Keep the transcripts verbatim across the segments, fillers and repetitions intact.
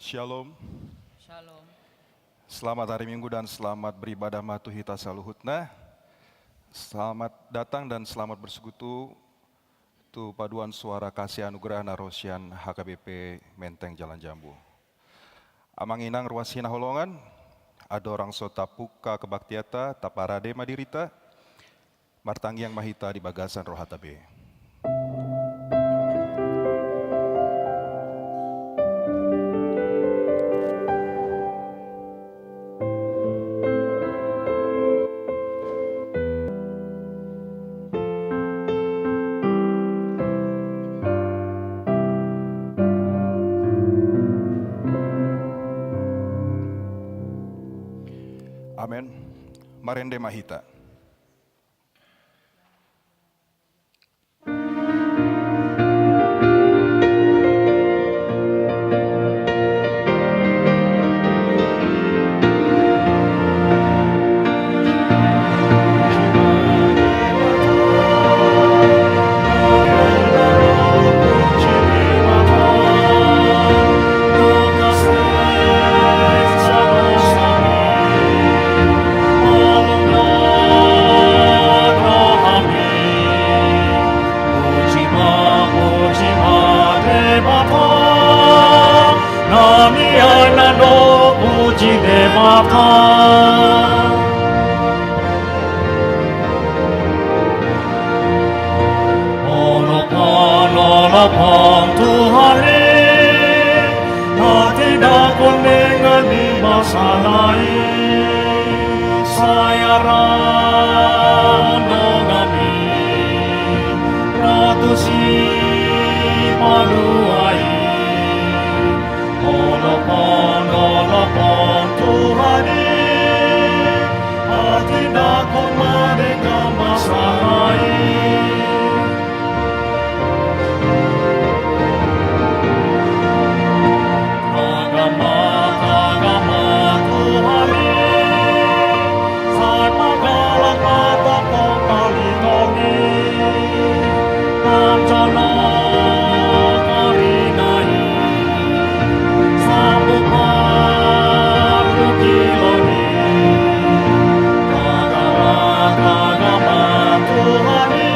Shalom. Shalom. Selamat hari Minggu dan selamat beribadah ma tu hita saluhutna. Selamat datang dan selamat bersekutu tu paduan suara kasih anugerah na ro sian H K B P Menteng Jalan Jambu. Amang inang ruas hinaholongan, andorang so tapungka kebaktianta, taparade ma dirita, martangiang ma hita di bagasan rohanta be. Amen. Marende ma hita. Puji ma, puji ma Debata, na mian do puji Debata. Olopon, olopon Tuhan i, na tindangkon denggan ni basana i. Sai arang do hami na tu Sipalua i. Olopon, olopon Tuhan i, na tindangkon ma denggan basana i. Tagama, tagama Tuhan i, sai pagalak ma tongtong paliton i. Lam jonok ari na i, sambut parungkilon i. Tagama, tagama Tuhan i,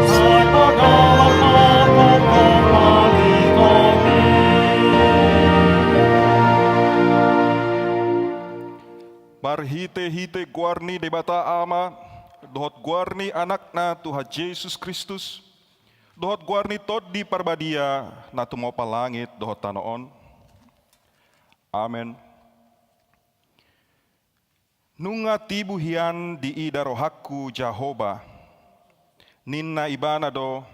sai pagalak ma tongtong paliton i. Marhitehite goar ni Debata Ama, dohot goar ni Anakna Tuhan Jesus Kristus, dohot goar ni Tondi Parbadia na tumompa langit dohot tano on. Amen. Nunga tibu hian diida rohangku Jahowa, ninna Ibana do,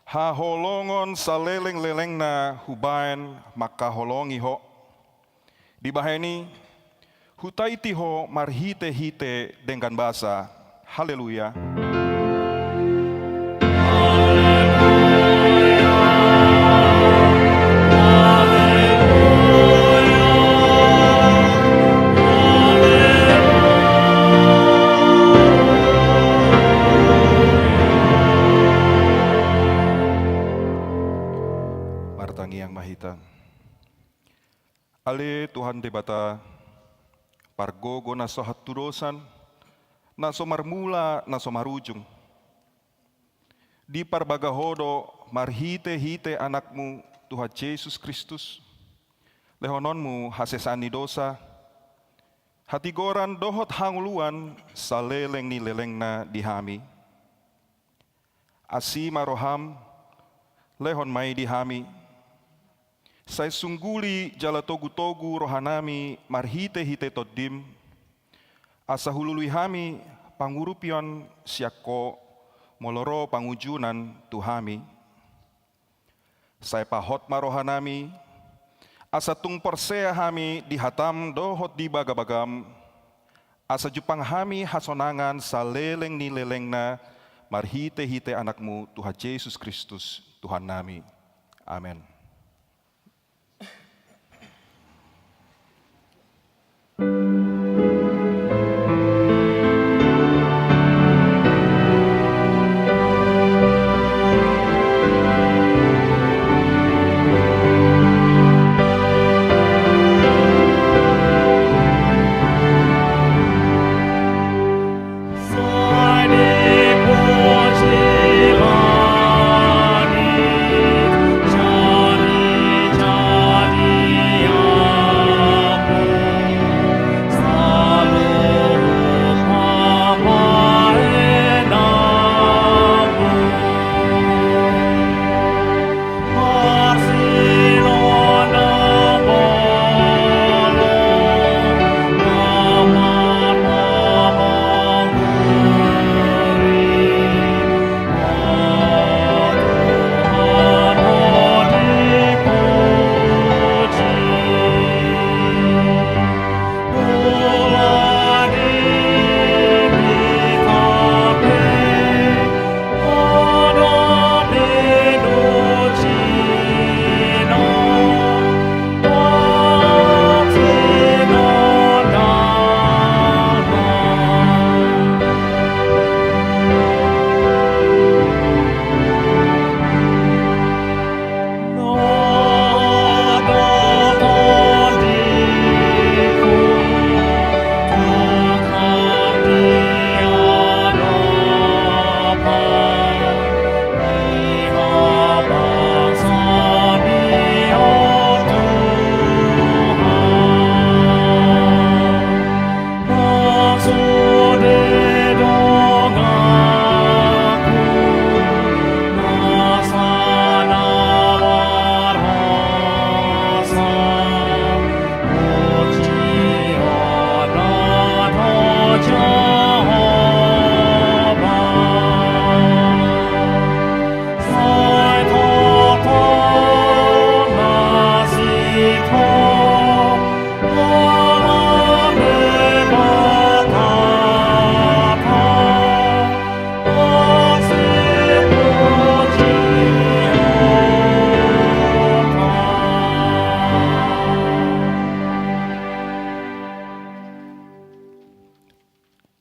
haholongon saleleng-lelengna hubaen mangkaholongi ho. Dibahen i, hutaiti ho marhite-hite denggan basa. Haleluya. Tangiang ma hita. Ale Tuhan Debata, pargogo na so hatudosan, na so marmula, na so marujung. Diparbaga Ho do marhite-hite Anakmu Tuhan Jesus Kristus, lehononmu hasesaan ni dosa, hatigoran dohot hangoluan saleleng ni lelengna di hami. Asi ma roham, lehon ma i di hami. Sai sungguli jala togu-togu rohanami marhite-hite Tondim, asa hulului hami pangurupion sian Ho, molo ro pangunjunan tu hami. Sai pahot ma rohanami, asa tung porsea hami di hatam dohot di bagabagam, asa jumpang hami hasonangan saleleng ni lelengna marhite-hite Anakmu Tuhan Jesus Kristus, Tuhannami. Amen.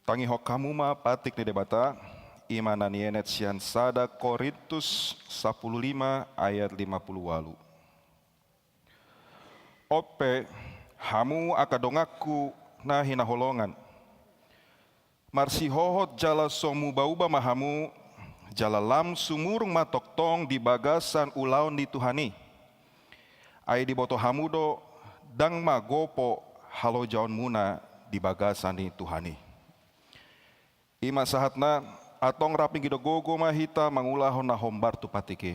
Tangihon hamu ma patik ni Debata, i ma na nienet sian sada Korintus sampulu lima ayat lima pulu ualu. On pe, hamu angka donganku na hinaholongan, marsihohot jala so muba-uba ma hamu, jala lam sumurung ma tongtong di bagasan ulaon ni Tuhan i. Ai diboto hamu do, ndang magopo halojaonmuna di bagasan ni Tuhan i. I ma sahatna, antong rap manggido gogo ma hita mangulahon na hombar tu patik i.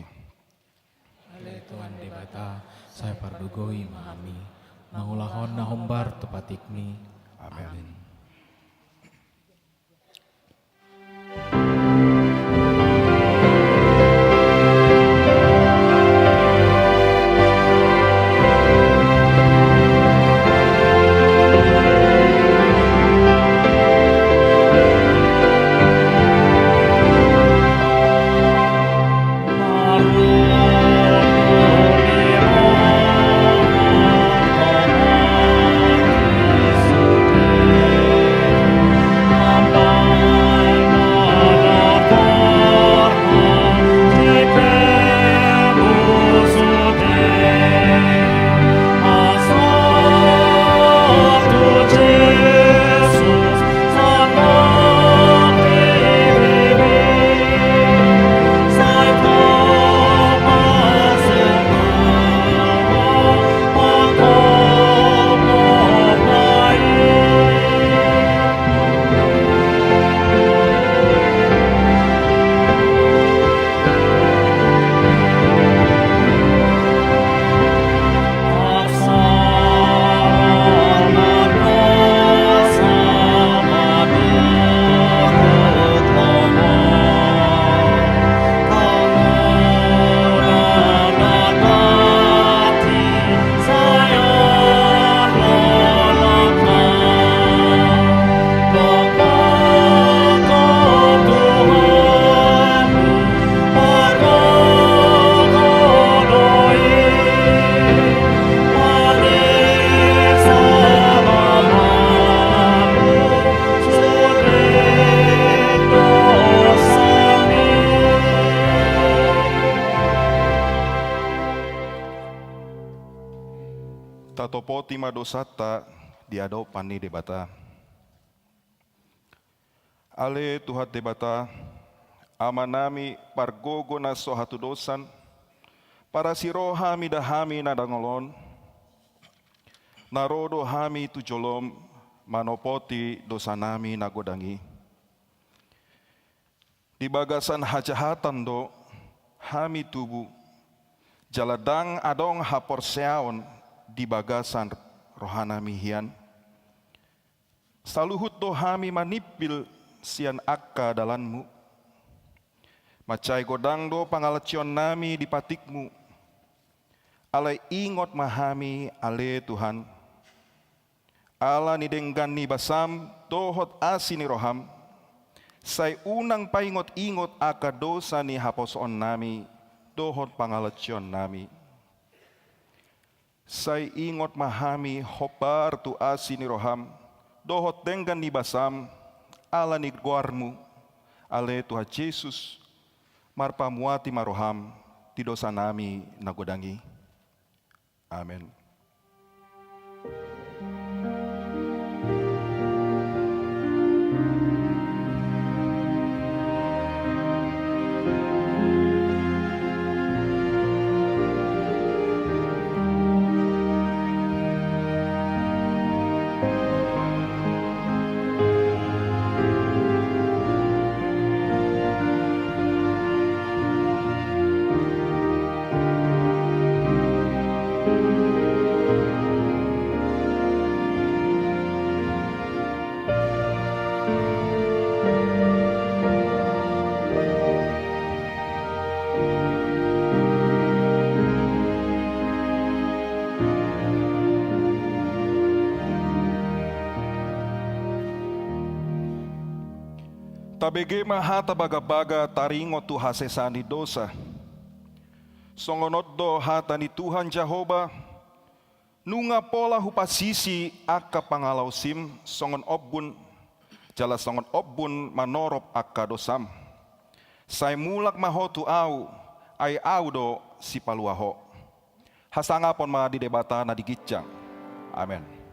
Ale Tuhan Debata, sai pargogoi ma hami mangulahon na hombar tu patikmi. Amen. Amen. Tatopoti ma dosanta di adopan ni Debata. Ale Tuhan Debata, Amanami pargogo na so hatudosan, parasi roha mida hami na dangol on, na ro do hami tu jolom manopoti dosanami na godang i. Di bagasan hajahatan do hami tubu, jala ndang adong haporseaon di bagasan rohanami hian. Saluhut do hami manimpil sian angka dalanmu. Mansai godang do pangalahonami di patikmu. Alai ingot ma hami, ale Tuhan. Ala ni denggan ni basam dohot asi ni roham, sai unang paingot-ingot angka dosa ni haposoonnami dohot pangalahonami. Sai ingot ma hami hombar tu asi ni roham dohot denggan ni basam, ala ni goarmu, ale Tuhan Jesus, marpamuati ma roham di dosanami na godang i. Amen. Tabege ma hata bagabaga taringot tu hasesaan ni dosa. Songon on do hata ni Tuhan Jahowa, nunga pola hupasisi angka pangalaosim songon ombun, jala songon ombun manorop angka dosam. Sai mulak ma ho tu Ahu, ai Ahu do sipalua ho. Hasangapon ma di Debata na di ginjang. Amen.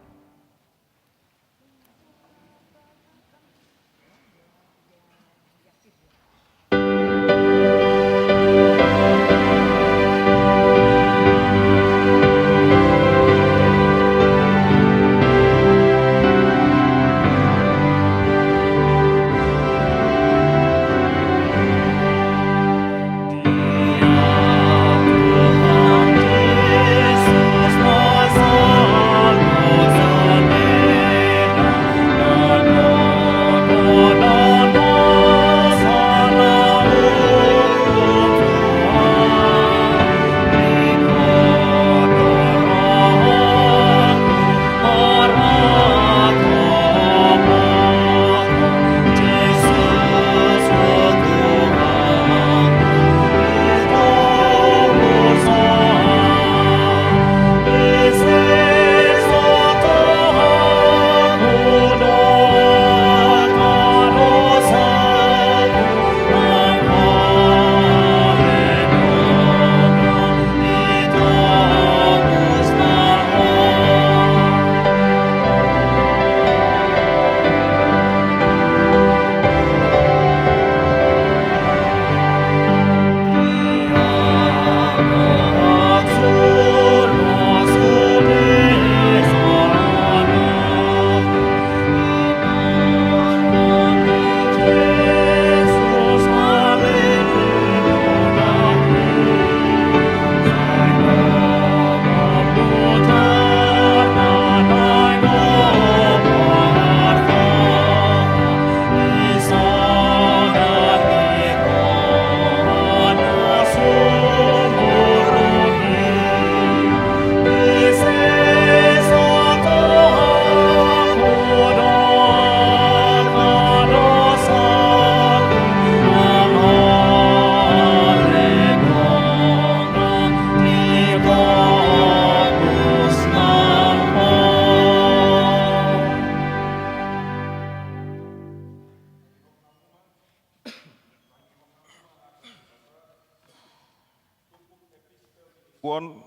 Huon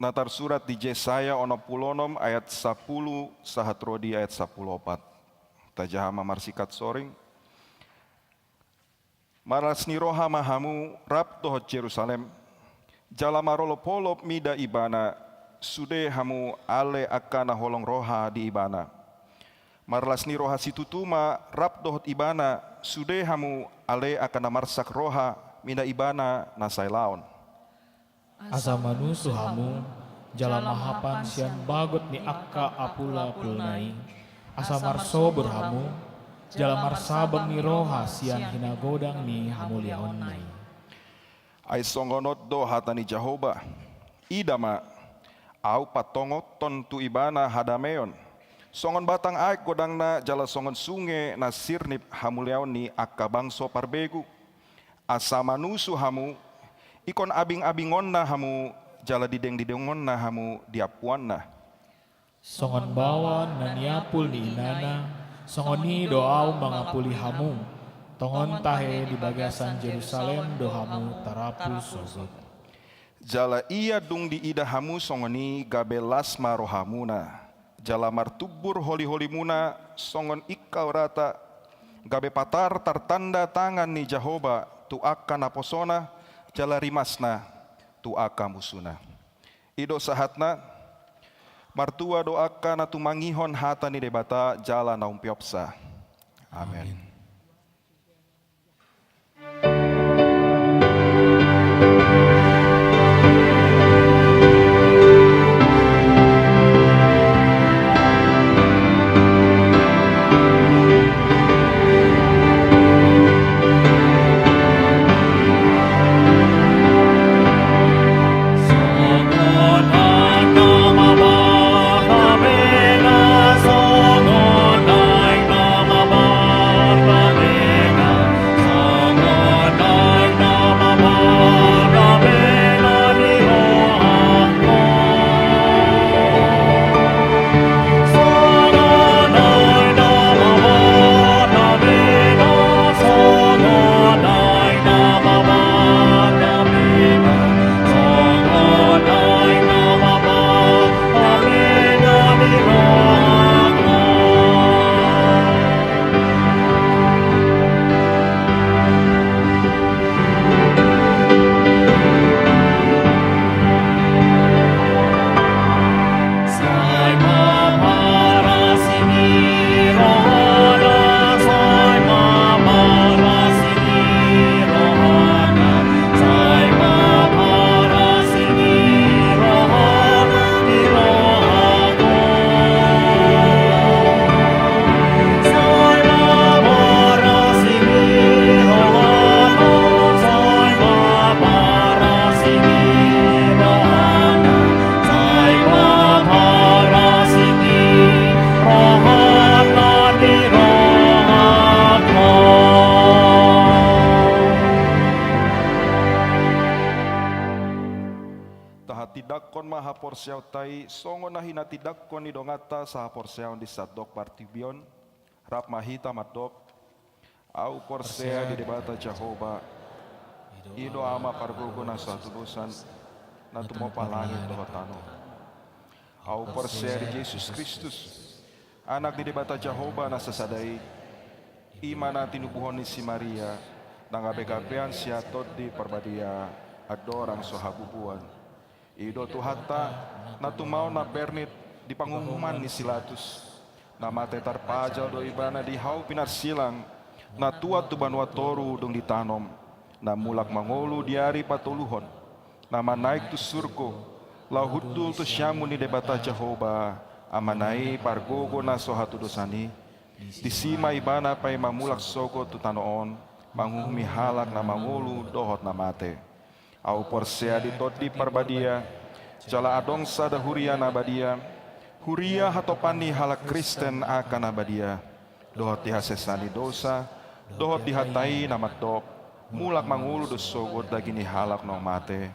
na tarsurat di Jesaya onom pulu onom ayat sapulu sahat ro di ayat sapulu opat. Tajaha ma marsingkat soring. Marlas ni roha ma hamu rap dohot Jerusalem, jala marolopolop mida ibana, sude hamu ale angka na holong roha di ibana. Marlas ni roha situtu ma rap dohot ibana, sude hamu ale angka na marsak roha mida ibana na sailaon. Asa manusu hamu, jala mahapan sian bagot ni angka apulapulna i, asa marsobur hamu, jala marsabam ni roha sian hinagodang ni hamuliaonna i. Ai songon on do hata ni Jahowa: Ida ma, Ahu patongothon tu ibana hadameon, songon batang aek godangna jala songon sunge na sirnip hamuliaon ni angka bangso parbegu. Asa manusu hamu, ingkon abingabingonna hamu, jala didengdidengonna hamu di ampuanna. Songon baoa na niapul ni inana, songon i do Ahu mangapuli hamu. Tongon tahe di bagasan Jerusalem do hamu tarapul sogot. Jala ia dung diida hamu songon i gabe las ma rohamuna, jala martumbur holiholimuna songon ingkau rata, gabe patar tartanda tangan ni Jahowa tu angka naposona, jala rimasna tu angka musuna. I do sahatna. Martua do angka na tumangihon hata ni Debata jala na umpeopsa. Amen. Amen. Tahatindangkon ma haporseaonta i songon na hinatindangkon ni donganta sahaporseaon di sandok partingkian on. Rap ma hita mandok: Ahu porsea di Debata Jahowa, i do Ama pargogo na so hatudosan, na tumompa langit dohot tano. Ahu porsea di Jesus Kristus, Anak ni Debata Jahowa na sasada i, i ma na tinubuhon ni si Maria, na gabegabean sian Tondi Parbadia, andorang so habubuan. I do Tuhanta, na tumaon na bernit di panguhuman ni si Latus. Na mate tarpajal do Ibana di hau pinarsilang, na tuat tu banua toru dung ditanom, na mulak mangolu di ari patoluhon, na manaek tu surgo, laho hundul tu siamun ni Debata Jahowa, Amana i pargogo na so hatudosan i. Disi ma Ibana paima mulak sogot tu tano on, manguhumi halak na mangolu dohot na mate. Ahu porsea di Tondi Parbadia, jala adong sada huria na badia, huria hatopan ni halak Kristen angka na badia, dohot di hasesaan ni dosa, dohot di hata i na mandok, mulak mangolu do sogot daging ni halak na mate,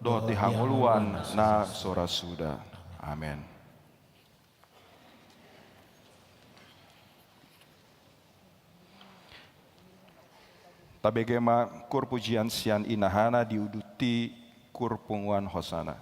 dohot di hangoluan na so ra suda. Amen. Tabege ma koor pujian sian inahana di uduti koor punguan Hosana.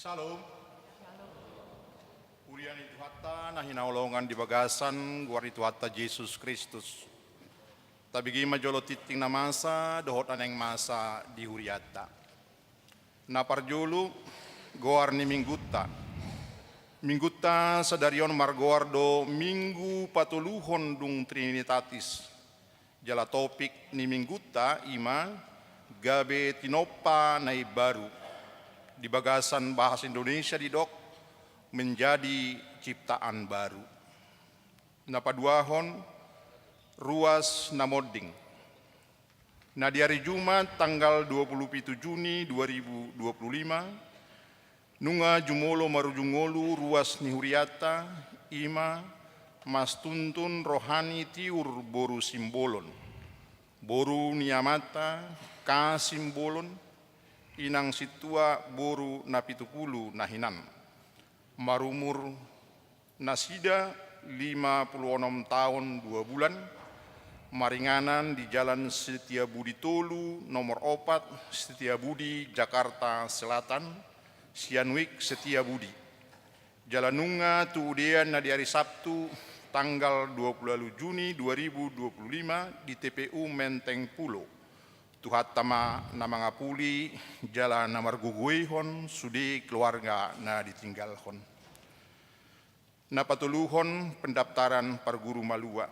Shalom. Huria ni Tuhanta na hinaholongan di bagasan goar ni Tuhanta Jesus Kristus. Tabege ma jolo tingting na masa dohot na naeng masa di hurianta. Na parjolo, goar ni minggunta. Minggunta sadari on margoar do Minggu patoluhon dung Trinitatis. Jala topik ni minggunta i ma gabe tinompa na imbaru. Di bagasan bahasa Indonesia didok menjadi ciptaan baru. Na paduahon, ruas na monding. Na di ari Jumat tanggal dua puluh pitu Juni dua ribu dua puluh lima, nunga jumolo marujung ngolu ruas ni hurianta, i ma Mas Tuntun Rohani Tiur boru Simbolon, boru ni amanta Ka Simbolon, inang sintua boru Napitupulu na hinan. Marumur nasida lima puluh onom taon dua bulan, maringanan di Jalan Setiabudi tolu, nomor opat, Setiabudi, Jakarta Selatan, sian WIK Setiabudi. Jala nunga tuudean na di ari Sabtu, tanggal dua puluh ualu Juni dua ribu dua puluh lima, di TPU Menteng Pulo. Tuhanta ma na mangapuli jala na margogoihon sude keluarga na ditinggalhon. Na patoluhon, pendaftaran parguru malua.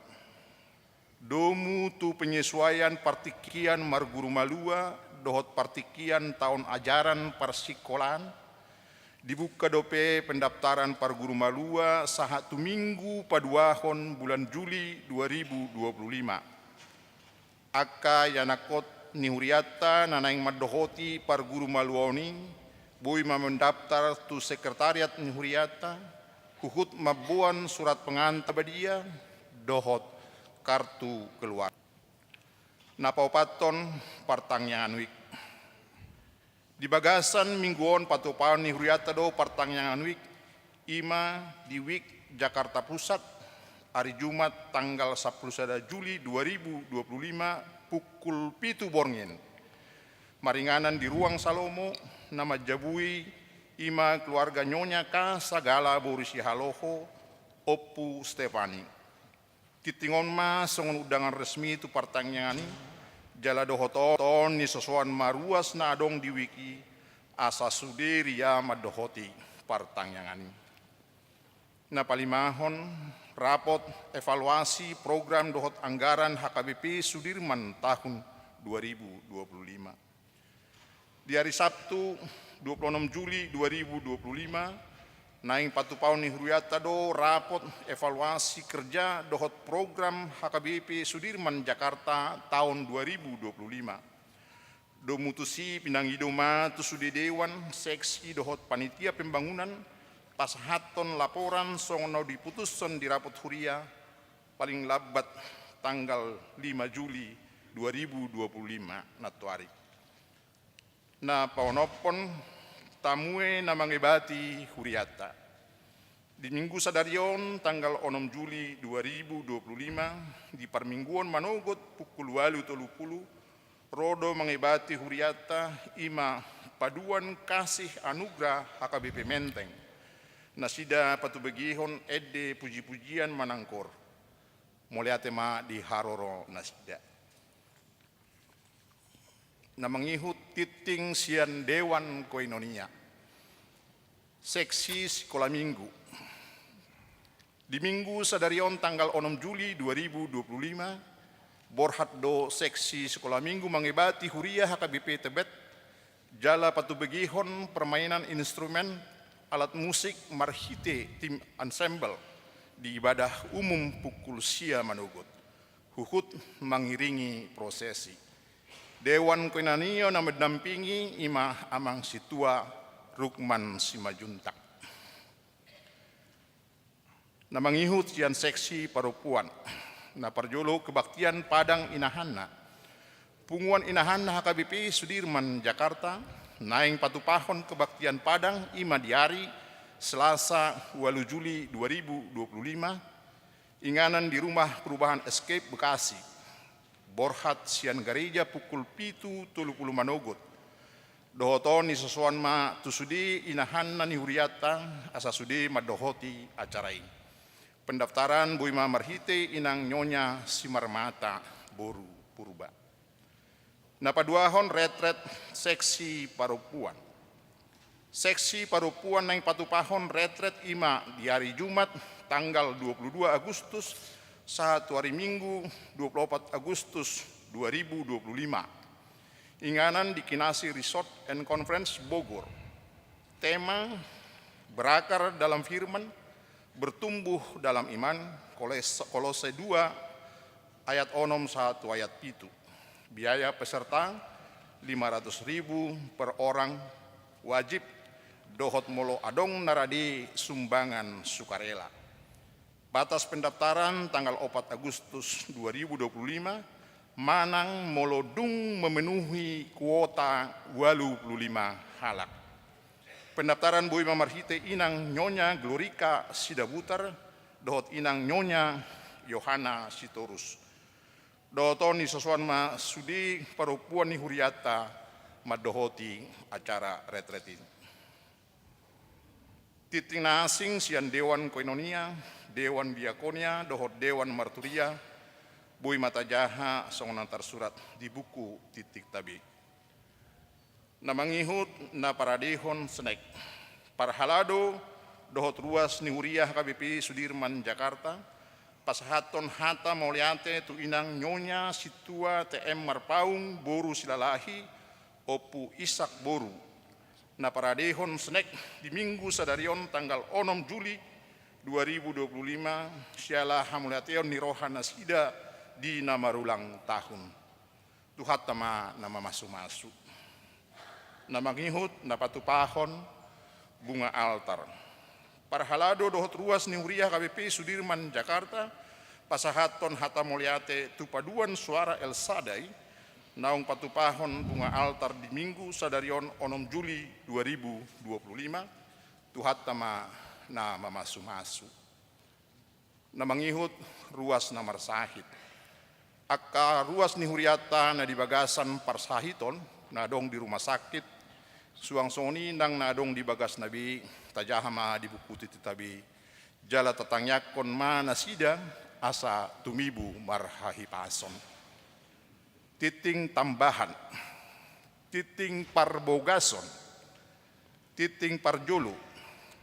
Domu tu penyesuaian partingkian marguru malua dohot partingkian taon ajaran parsikolaan, dibuka dope pendaftaran parguru malua sahat tu Minggu paduahon bulan Juli dua ribu dua puluh lima. Angka ianakhon ni hurianta na naeng mandohoti parguru maluaon i, boi ma mendaftar tu sekretariat ni hurianta, huhut mamboan surat pengantar badia dohot kartu keluarga. Na paopathon, partangiangan WIK. Di bagasan minggu on patupaon ni hurianta do partangiangan WIK, i ma di WIK Jakarta Pusat, ari Jumat tanggal sampulu sada Juli dua ribu dua puluh lima pukul pitu borngin. Maringanan di Ruang Salomo, na manjabui i ma keluarga Nyonya Ka Sagala boru Sihaloho, Ompu Stefani. Tingting on ma songon undangan resmi tu partangiangan i, jala dohot on nisosoan ma ruas na adong di WIK i, asa sude ria mandohoti partangiangan i. Na palimahon, rapot evaluasi program dohot anggaran HKBP Sudirman tahun dua ribu dua puluh lima. Di ari Sabtu, dua puluh onom Juli dua ribu dua puluh lima, naeng patupaon ni hurianta do rapot evaluasi kerja dohot program HKBP Sudirman Jakarta taon dua ribu dua puluh lima. Domu tusi pinangido ma tu sude dewan, seksi dohot panitia pembangunan pasahathon laporan songon na diputushon di rapot huria, paling lambat tanggal lima Juli dua ribu dua puluh lima nantoari. Na paonomhon, tamue na mangebati hurianta. Di Minggu sadari on, tanggal onom Juli dua ribu dua puluh lima, di parmingguon manogot pukul ualu tolu pulu, ro do mangebati hurianta, i ma Paduan Kasih Anugerah HKBP Menteng. Nasida patubegehon ende pujipujian manang koor. Mauliate ma di haroro nasida. Na mangihut tingting sian Dewan Koinonia. Seksi Sikola Minggu. Di Minggu sadari on tanggal onom Juli dua ribu dua puluh lima, borhat do seksi Sikola Minggu mangebati huria HKBP Tebet, jala patubegehon permainan instrumen alat musik marhite tim ensemble di ibadah umum pukul sia manogot, huhut mangiringi prosesi. Dewan Koinonia na mendampingi i ma Amang Sintua Rukman Simanjuntak. Na mangihut sian seksi parompuan. Na parjolo kebaktian padang inahanna. Punguan inahanna HKBP Sudirman Jakarta, naeng patupahon kebaktian padang i ma di ari Selasa ualu Juli dua ribu dua puluh lima, inganan di Rumah Perubahan Escape Bekasi. Borhat sian gareja pukul pitu tolu pulu manogot. Dohot on nisosoan ma tu sude inahanna ni hurianta asa sude mandohoti acara i. Pendaftaran boi ma marhite inang Nyonya Simarmata boru Purba. Na paduahon retret seksi parompuan. Seksi parompuan naeng patupahon retret i ma di ari Jumat tanggal dua puluh dua Agustus sahat tu ari Minggu dua puluh opat Agustus dua ribu dua puluh lima. Inganan di Kinasi Resort and Conference Bogor. Tema: Berakar dalam Firman, Bertumbuh dalam Iman, Koles-, Kolose dua ayat onom sahat tu ayat pitu. Biaya peserta lima ratus ribu per orang, wajib, dohot molo adong na rade sumbangan sukarela. Batas pendaftaran tanggal opat Agustus dua ribu dua puluh lima, manang molo dung memenuhi kuota ualu puluh lima halak. Pendaftaran boi ma marhite inang Nyonya Glorika Sidabutar dohot inang Nyonya Yohana Sitorus. Dohot on nisosoan ma sude parompuan ni hurianta mandohoti acara retret i. Tingting na asing sian dewan koinonia, dewan diakonia dohot dewan marturia, boi ma tajaha songon na tarsurat di buku tingting tabe. Na mangihut na paradehon senek. Parhalado dohot ruas ni huria H K B P Sudirman Jakarta pasahathon hata mauliate tu inang Nyonya Sintua T M Marpaung boru Silalahi, Ompu Ishak boru, na paradehon senek di Minggu sadari on tanggal onom Juli dua ribu dua puluh lima, siala hamauliateon ni roha nasida di na marulang tahun. Tuhanta ma na mamasumasu. Na mangihut na patupahon bunga altar. Parhalado dohot ruas ni huria H K B P Sudirman Jakarta pasahathon hata mauliate tu paduan Suara El Sadai naung patupahon bunga altar di Minggu sadari on onom Juli dua ribu dua puluh lima. Tuhanta ma na mamasumasu. Na mangihut ruas na marsahit. Angka ruas ni hurianta na di bagasan parsahiton na adong di rumah sakit, suang songon i nang na adong di bagasna be, tajaha ma di buku tingting tabe, jala tatangiangkon ma nasida asa tumibu marhahipason. Tingting tambahan. Tingting parbogason. Tingting parjolo.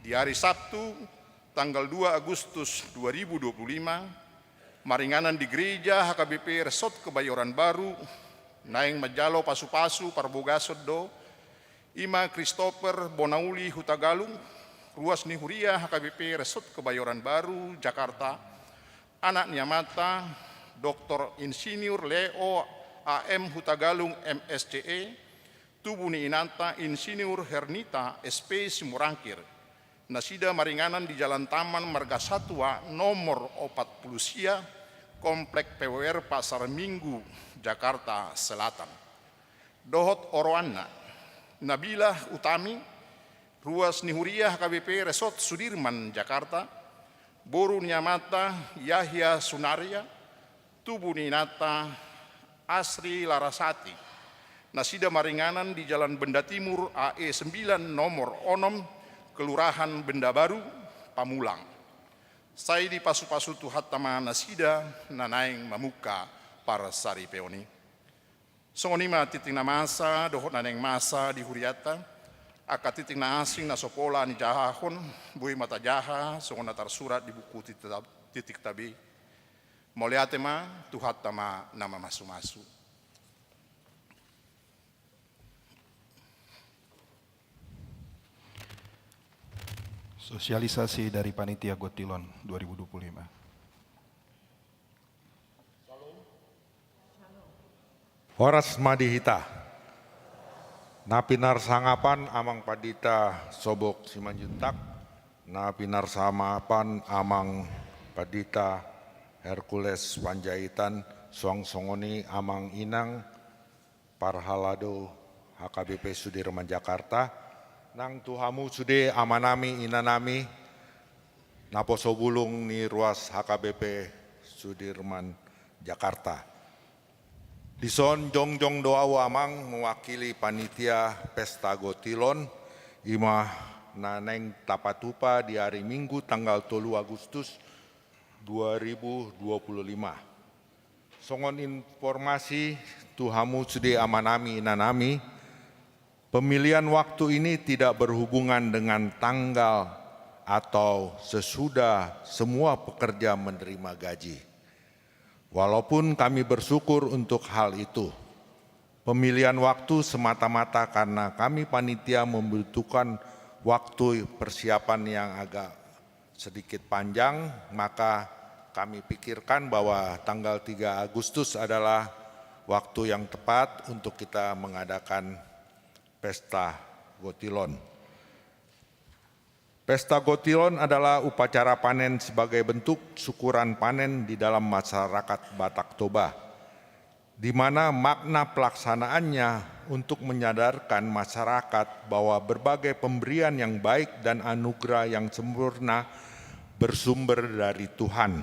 Di ari Sabtu tanggal dua Agustus dua ribu dua puluh lima, maringanan di Gereja H K B P Resort Kebayoran Baru, naeng manjalo pasupasu parbogason do i ma Christopher Bonauli Hutagalung, ruas ni huria H K B P Resort Kebayoran Baru, Jakarta, anak ni amanta Doktor Insinyur Leo A M Hutagalung, M S C E, tubu ni inanta Insinyur Hernita, S P, Simorangkir. Nasida maringanan di Jalan Taman Margasatua nomor opat puluh sia, Komplek P W R Pasar Minggu, Jakarta Selatan. Dohot oroanna, Nabilah Utami, ruas ni huria H K B P Resort Sudirman, Jakarta, boru ni amanta Yahya Sunaria, tubu ni inanta Asri Larasati. Nasida maringanan di Jalan Benda Timur A E sembilan nomor onom, Kelurahan Benda Baru, Pamulang. Sai dipasupasu Tuhanta ma nasida na naeng mamungka parsaripeon i. Songon i ma tingting na masa dohot na naeng masa di hurianta. Angka tingting na asing na so pola nijahahon, boi ma tajaha songon na tarsurat di buku tingting ta-, tingting tabe. Mauliate ma, Tuhanta ma na mamasumasu. Sosialisasi dari Panitia Gotilon dua ribu dua puluh lima. Horas ma di hita. Na pinarsangapan Amang Pandita Sobok Simanjuntak, na pinarsangapan Amang Pandita Hercules Panjaitan, suang songon i Amang Inang parhalado H K B P Sudirman Jakarta, nang tu hamu sude amanami, inanami, naposo bulung ni ruas H K B P Sudirman Jakarta. Dison jongjong do ahu amang mewakili panitia Pesta Gotilon, i ma na naeng tapatupa di hari Minggu tanggal tolu Agustus dua ribu dua puluh lima. Songon informasi tu hamu sude amanami inanami, pemilihan waktu ini tidak berhubungan dengan tanggal atau sesudah semua pekerja menerima gaji. Walaupun kami bersyukur untuk hal itu, pemilihan waktu semata-mata karena kami panitia membutuhkan waktu persiapan yang agak sedikit panjang, maka kami pikirkan bahwa tanggal tiga Agustus adalah waktu yang tepat untuk kita mengadakan Pesta Gotilon. Pesta Gotilon adalah upacara panen sebagai bentuk syukuran panen di dalam masyarakat Batak Toba, di mana makna pelaksanaannya untuk menyadarkan masyarakat bahwa berbagai pemberian yang baik dan anugerah yang sempurna bersumber dari Tuhan.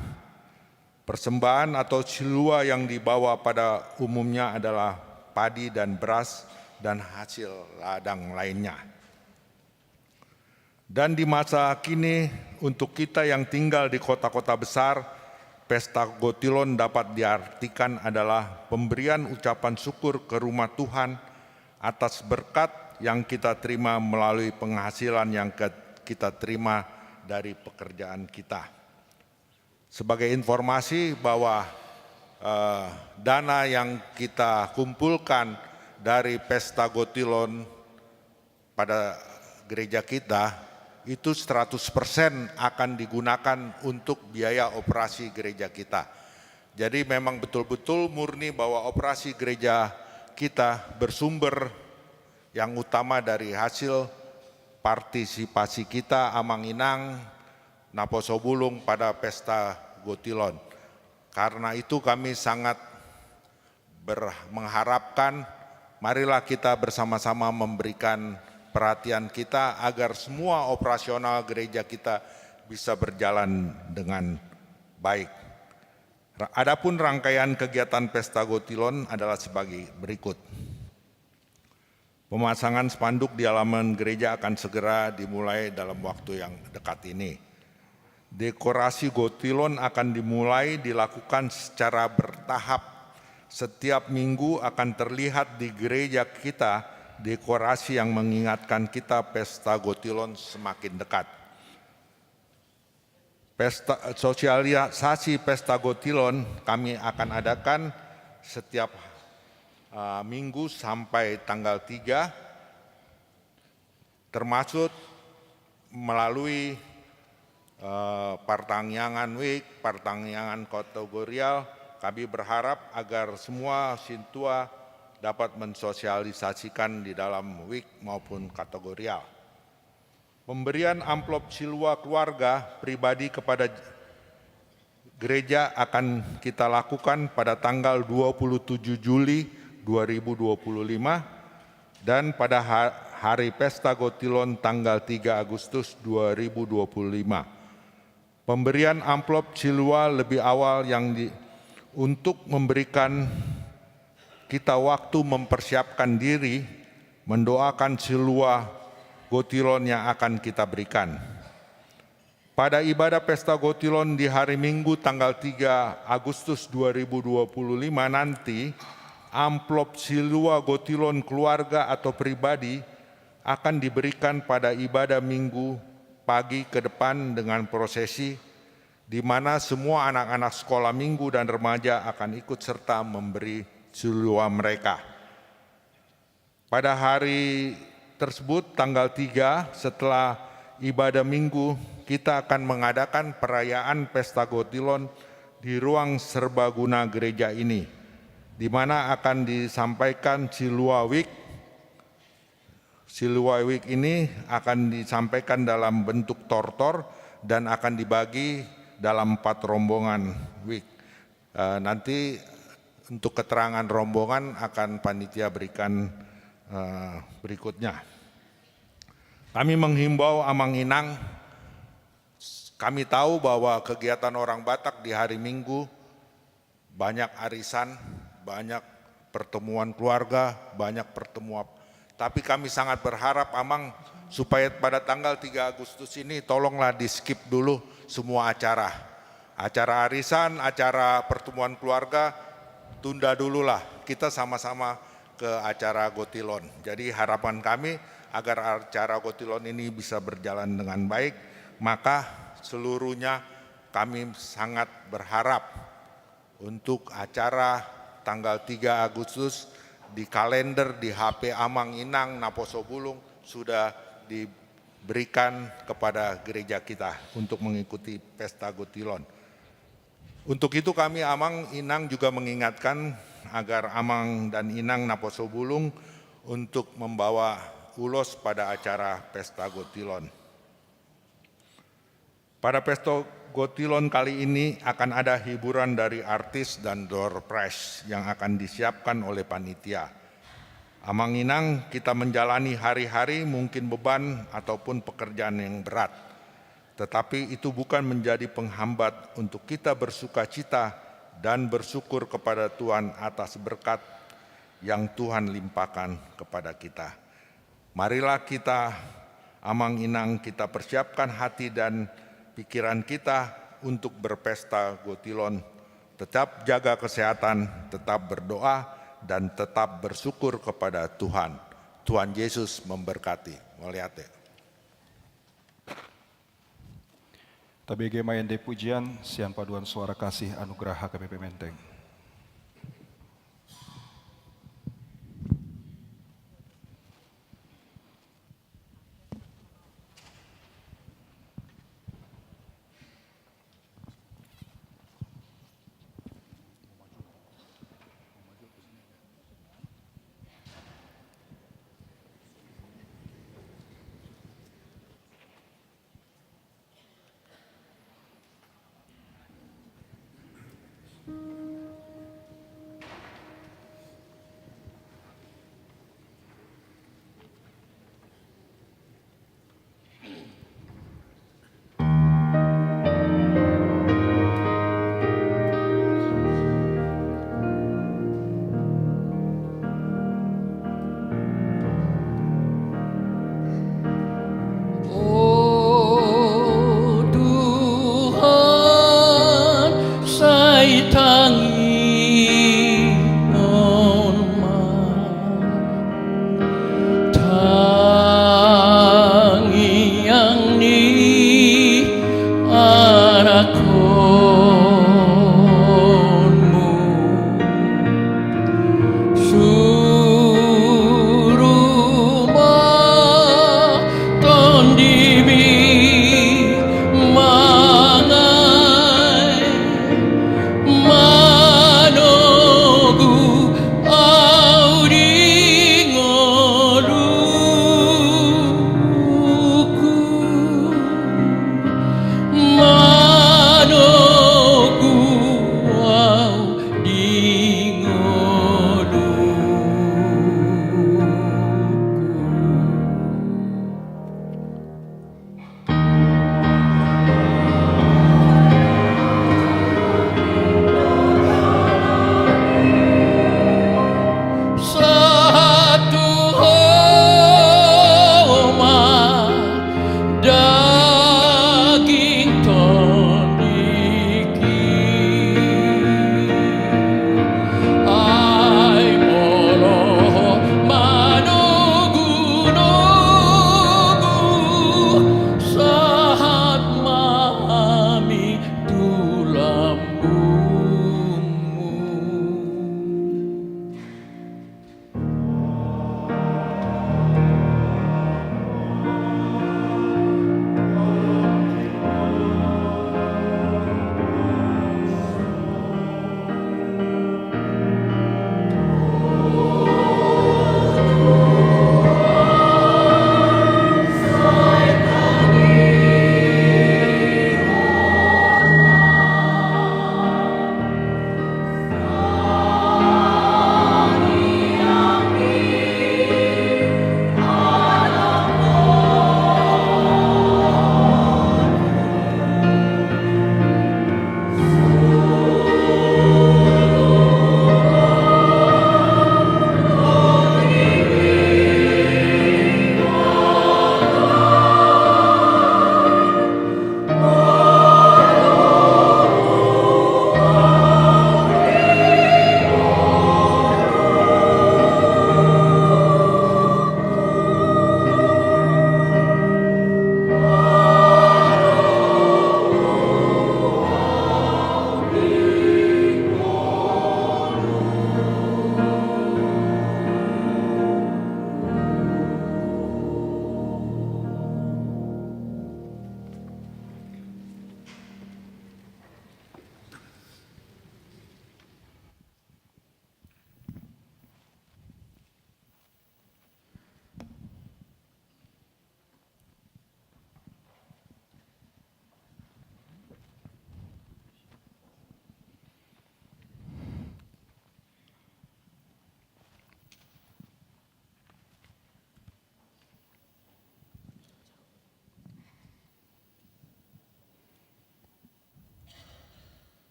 Persembahan atau silua yang dibawa pada umumnya adalah padi dan beras dan hasil ladang lainnya. Dan di masa kini, untuk kita yang tinggal di kota-kota besar, Pesta Gotilon dapat diartikan adalah pemberian ucapan syukur ke rumah Tuhan atas berkat yang kita terima melalui penghasilan yang ke-, kita terima dari pekerjaan kita. Sebagai informasi bahwa, eh, dana yang kita kumpulkan dari Pesta Gotilon pada gereja kita, itu seratus persen akan digunakan untuk biaya operasi gereja kita. Jadi memang betul-betul murni bahwa operasi gereja kita bersumber yang utama dari hasil partisipasi kita amang inang naposo bulung pada Pesta Gotilon. Karena itu kami sangat ber-, mengharapkan, marilah kita bersama-sama memberikan perhatian kita agar semua operasional gereja kita bisa berjalan dengan baik. Ra-, adapun rangkaian kegiatan Pesta Gotilon adalah sebagai berikut. Pemasangan spanduk di halaman gereja akan segera dimulai dalam waktu yang dekat ini. Dekorasi Gotilon akan dimulai dilakukan secara bertahap. Setiap minggu akan terlihat di gereja kita dekorasi yang mengingatkan kita Pesta Gotilon semakin dekat. Pesta, sosialisasi Pesta Gotilon kami akan adakan setiap, eh, minggu sampai tanggal tiga, termasuk melalui, eh, partangiangan week, partangiangan kategorial. Kami berharap agar semua sintua dapat mensosialisasikan di dalam week maupun kategorial. Pemberian amplop silua keluarga pribadi kepada gereja akan kita lakukan pada tanggal dua puluh tujuh Juli dua ribu dua puluh lima dan pada ha-, hari Pesta Gotilon tanggal tiga Agustus dua ribu dua puluh lima. Pemberian amplop silua lebih awal yang di-, untuk memberikan kita waktu mempersiapkan diri, mendoakan silua Gotilon yang akan kita berikan. Pada ibadah Pesta Gotilon di hari Minggu tanggal tiga Agustus dua ribu dua puluh lima nanti, amplop silua Gotilon keluarga atau pribadi akan diberikan pada ibadah Minggu pagi ke depan dengan prosesi, di mana semua anak-anak sekolah minggu dan remaja akan ikut serta memberi silua mereka. Pada hari tersebut, tanggal tiga, setelah ibadah Minggu, kita akan mengadakan perayaan Pesta Gotilon di ruang serbaguna gereja ini, di mana akan disampaikan silua week. Silua week ini akan disampaikan dalam bentuk tortor dan akan dibagi dalam empat rombongan week. Eh, nanti untuk keterangan rombongan akan panitia berikan, eh, berikutnya. Kami menghimbau amang inang, kami tahu bahwa kegiatan orang Batak di hari Minggu banyak arisan, banyak pertemuan keluarga, banyak pertemuan. Tapi kami sangat berharap, Amang, supaya pada tanggal tiga Agustus ini tolonglah di-skip dulu semua acara. Acara arisan, acara pertemuan keluarga, tunda dululah. Kita sama-sama ke acara Gotilon. Jadi harapan kami agar acara Gotilon ini bisa berjalan dengan baik, maka seluruhnya kami sangat berharap untuk acara tanggal tiga Agustus di kalender, di H P Amang Inang Naposobulung sudah diberikan kepada gereja kita untuk mengikuti pesta Gotilon. Untuk itu kami Amang Inang juga mengingatkan agar Amang dan Inang Naposobulung untuk membawa ulos pada acara pesta Gotilon. Pada pesta Gotilon kali ini akan ada hiburan dari artis dan door prize yang akan disiapkan oleh panitia. Amang Inang, kita menjalani hari-hari mungkin beban ataupun pekerjaan yang berat. Tetapi itu bukan menjadi penghambat untuk kita bersukacita dan bersyukur kepada Tuhan atas berkat yang Tuhan limpahkan kepada kita. Marilah kita, Amang Inang, kita persiapkan hati dan pikiran kita untuk berpesta Gotilon. Tetap jaga kesehatan, tetap berdoa, dan tetap bersyukur kepada Tuhan. Tuhan Yesus memberkati. Mauliate. Tabege ma ende pujian sian paduan suara kasih anugerah H K B P Menteng. O Tuhan, sai tangihon ma tangiang ni anakkonmu. Suru ma tondimi mangae, ma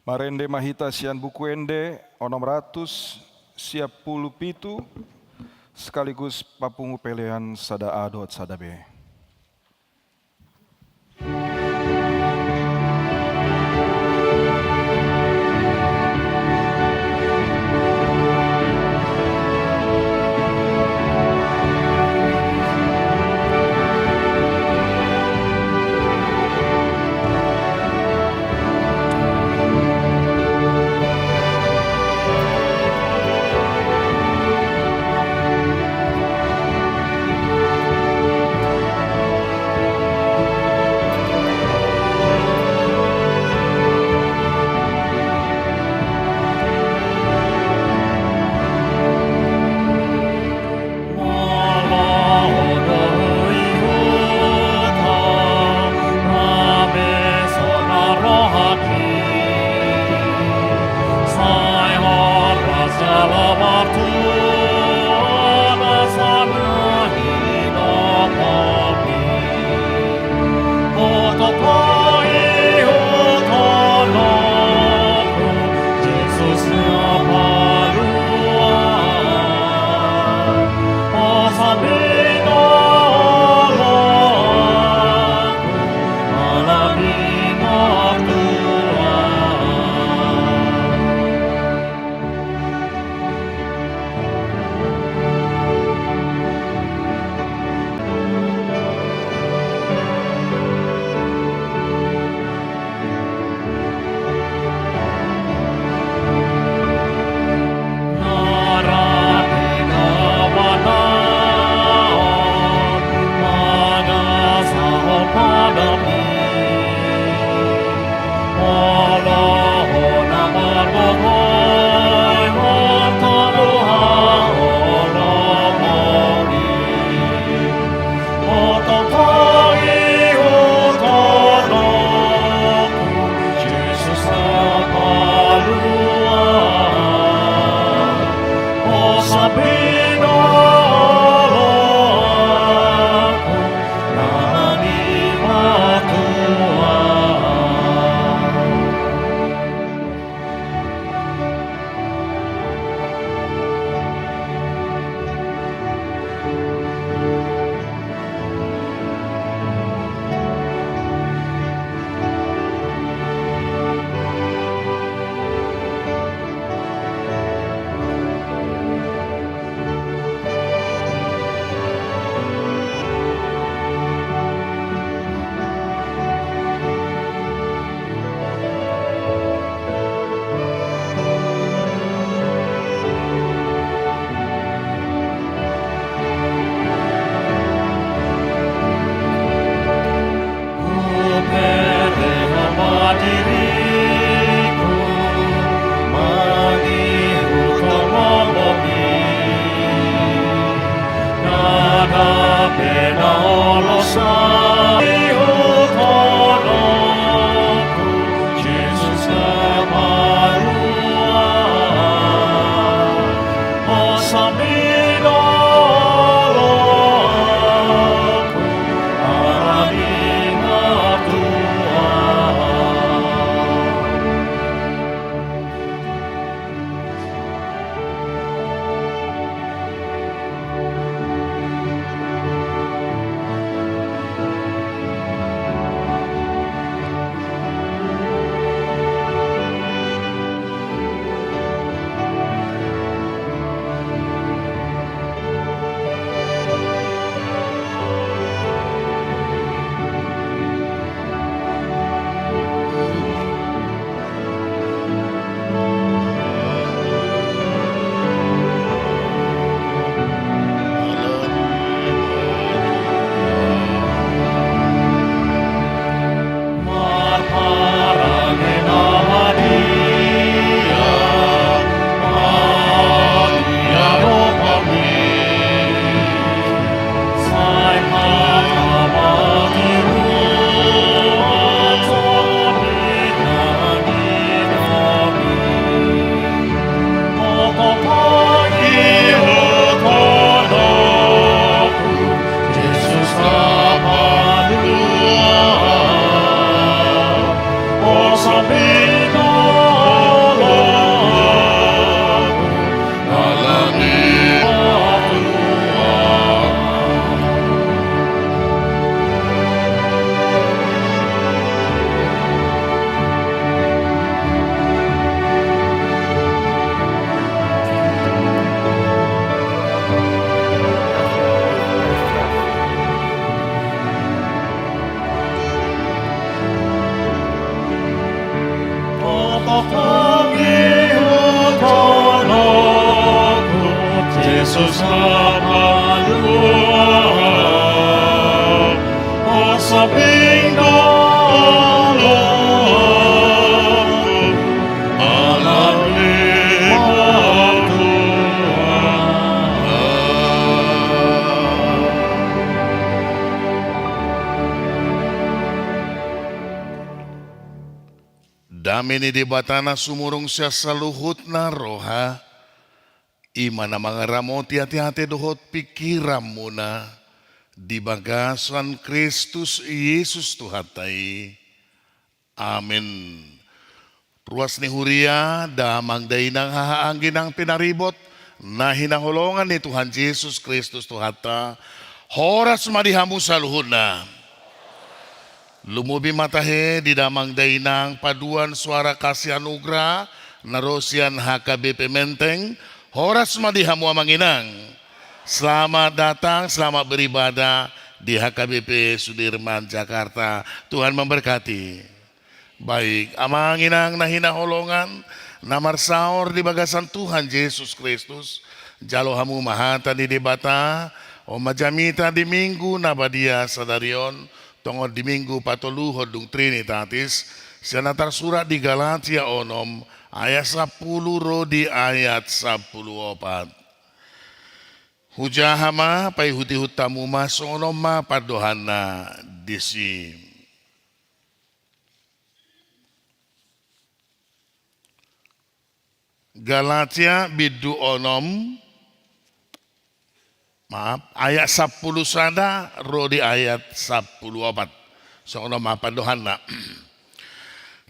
Marende ma hita sian Buku Ende onom ratus sia pulu pitu, sekaligus papungu pelean sada A dohot sada B. Jesus, Dame ni Debata na sumurung sian saluhutna roha, i ma na mangaramoti ateate dohot pingkiranmuna di bagasan Kristus Jesus Tuhanta i. Amen. Ruas ni huria, damang dainang, haha anggi nang pinaribot na hinaholongan ni Tuhan Jesus Kristus Tuhanta, horas ma di hamu saluhutna. Lumobi ma tahe di damang dainang paduan suara kasih anugerah na ro sian H K B P Menteng, horas ma di hamu amang inang. Selamat datang, selamat beribadah di H K B P Sudirman, Jakarta. Tuhan memberkati. Baik, amang inang na hinaholongan, na marsaor di bagasan Tuhan Jesus Kristus, jalo hamu ma hata ni Debata, on ma jamita di Minggu na badia sadari on, tongon di Minggu patoluhon dung Trinitatis, sian na tarsurat di Galatia onom, ayat sampulu ro di ayat sampulu opat. Hujaha ma, paihutihut hamu ma, songon on ma pandohanna disi. Galatia bindu onom, maaf, ayat sampulu sada ro di ayat sampulu opat. Songon on ma pandohanna.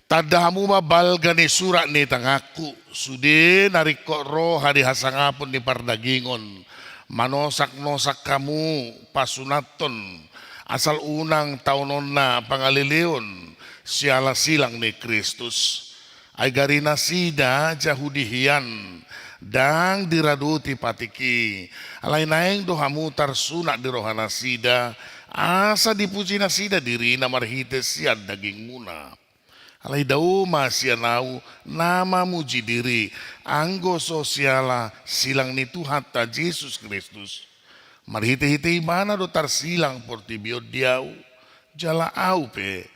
Tanda hamu ma balga ni surat ni tanganku, sude na ringkot roha di hasangapon ni pardagingon, manosaknosak hamu pasunathon, asal unang taononna pangaleleon siala silang ni Kristus. Ai gari nasida Jahudi hian, ndang diradoti patik i, alai naeng do hamu tarsunat di roha nasida, asa dipuji nasida dirina marhite sian dagingmuna. Alai dao ma sian ahu na mamuji diri, anggo so siala silang ni Tuhanta Jesus Kristus. Marhitehite Ibana do tarsilang portibi on di ahu, jala ahu pe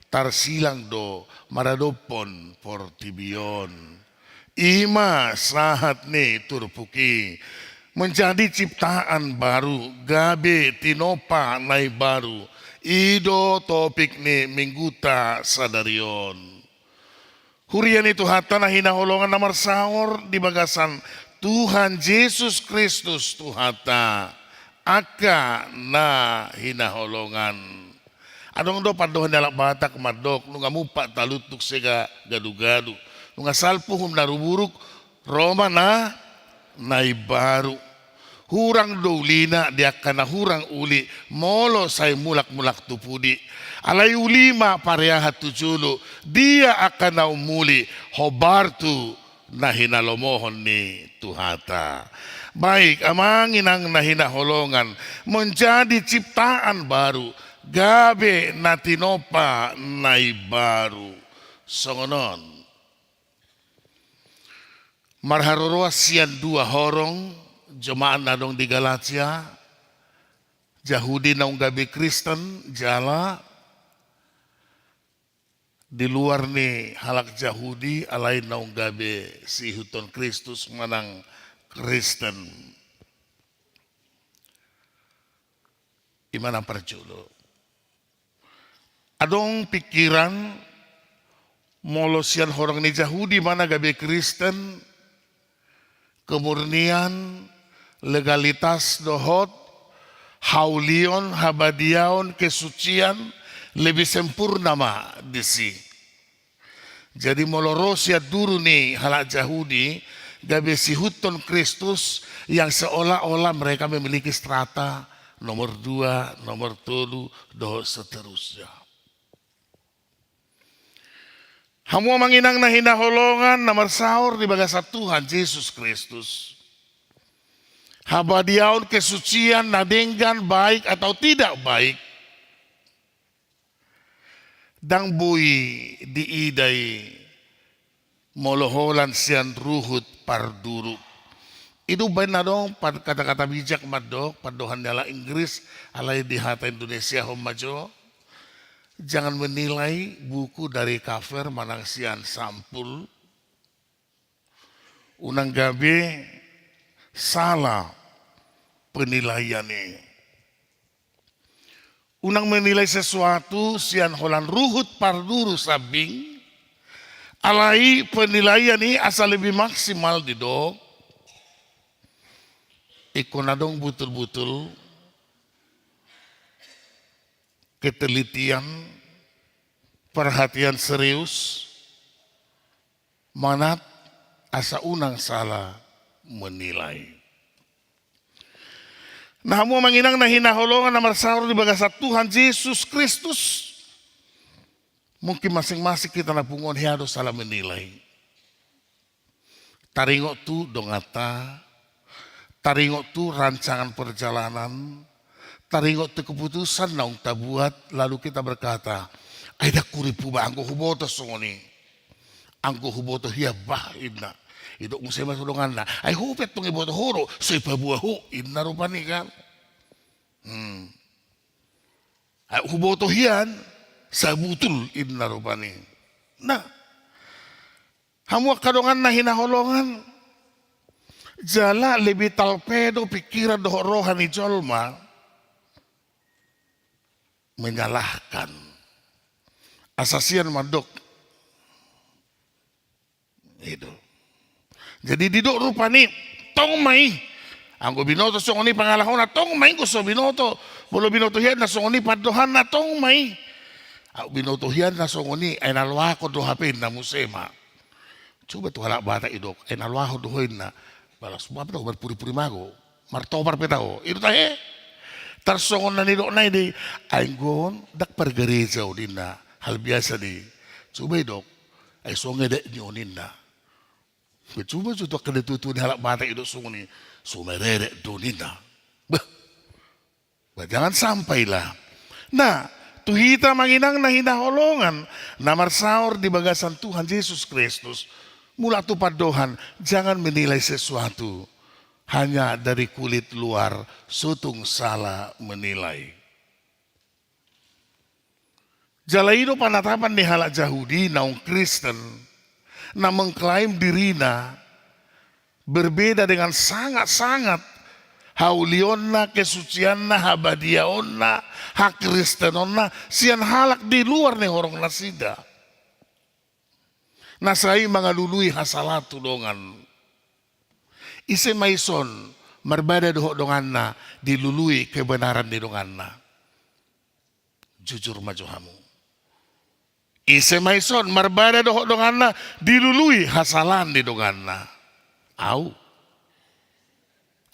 tarsilang do maradophon portibi on. I ma sahat ni turpuk i, menjadi ciptaan baru, gabe tinompa na imbaru. I do topik ni Mingguta sadari on. Huria ni Tuhanta na hinaholongan, na marsaor di bagasan Tuhan Jesus Kristus Tuhanta, angka na hinaholongan. Adong do pandohan ni halak Batak mandok, nunga mumpak talutuk sega gadugadu, nunga salpu uhum na ruburuk, ro ma na, na imbaru. Hurang do ulina di angka na hurang uli, molo sai mulakmulak tu pudi. Alai uli ma pareahan tu jolo, dia angka na umuli, hombar tu na hinalomohon ni Tuhanta. Baik, amang inang na hinaholongan, menjadi ciptaan baru, gabe na tinompa na imbaru. Songon on. Marharoroan sian dua horong, jemaat na adong di Galatia, Jahudi naung gabe Kristen, jala di luar ni halak Jahudi, alai naung gabe siihuthon Kristus manang Kristen. I ma na parjolo. Adong pingkiran, molo sian horong ni Jahudi ma na gabe Kristen, kemurnian, legalitas dohot haulion, habadiaon, kesucian, lebih sempurna ma disi. Jadi molo ro sian duru ni halak Jahudi, gabe siihuthon Kristus yang seolah-olah mereka memiliki strata nomor dua, nomor tolu, dohot seterusnya. Hamu amang inang na hinaholongan, na marsaor di bagasan Tuhan Jesus Kristus. Habadiaon, kesucian, na denggan, baik atau tidak baik, ndang boi diida i Molo holan sian ruhut parduru. I do umbaen na adong pad-, kata-kata bijak mandok, pandohan ni halak Inggris, alai di hata Indonesiahon ma jo. Jangan menilai buku dari cover manang sian sampul. Unang gabe sala penilaian i. Unang menilai sesuatu sian holan ruhut parduru sambing, alai penilaian i asa lebih maksimal didok ingkon adong butul-butul ketelitian, perhatian serius, manat asa unang sala menilai. Na hamu amang inang na hinaholongan na marsaor di bagasan Tuhan Jesus Kristus, mungkin masing-masing hita na pungu on hea do sala menilai. Taringot tu donganta, taringot tu rancangan perjalanan, taringot tu keputusan naung tabuat, lalu kita berkata, "Ai ndang hurippu bah anggo huboto songon i. Anggo huboto hian bah," inna. Idok muse ma tu donganna, "Ai ho pe antong iboto ho do, so ipaboa ho," inna rupani kan. Hmm. "Ai huboto hian, sabutul," inna rupani. Nah, hamu angka dongan na hinaholongan, jala lebih talpe do pikiran dohot roha ni jolma menyalahkan. Asa sian mandok. I do. Jadi didok rupani, tong ma i. Anggo binoto songon i pangalahona, tong ma i, anggo so binoto. Molo binoto hian na songon i pandohanna, tong ma i. Au binoto hian na songon i, ai na loakon do hape inna muse ma. Coba tu halak Batak idok, ai na loakon do ho inna. Balas, apa do, marpuri-puri mago. Martopar pe taho. I do tahe. Tarsongon na nidokna i do i, ai anggo on ndang pargareja on inna. Hal biasa do i. Coba idok, ai songon i adat ni on inna. Coba jo tu angka natua-tua ni halak Batak idok songon i. So mareret do on inna. Bah. Bah, jangan sampai lah. Nah, tu hita amang inang na hinaholongan na marsaor di bagasan Tuhan Jesus Kristus, mulak tu pandohan, jangan menilai sesuatu hanya dari kulit luar, so tung sala menilai. Jala i do panatapan ni halak Jahudi naung Kristen, na mengklaim dirina berbeda dengan sangat-sangat haulionna, kesucianna, habadiaonna, hakristenonna sian halak di luar ni horong nasida. Na sai mangalului hasalaan tu dongan. Ise ma ison marbada dohot donganna dilului kebenaran ni donganna? Jujur ma jo hamu. Ise ma ison marbada dohot donganna dilului hasalaan ni donganna? Au.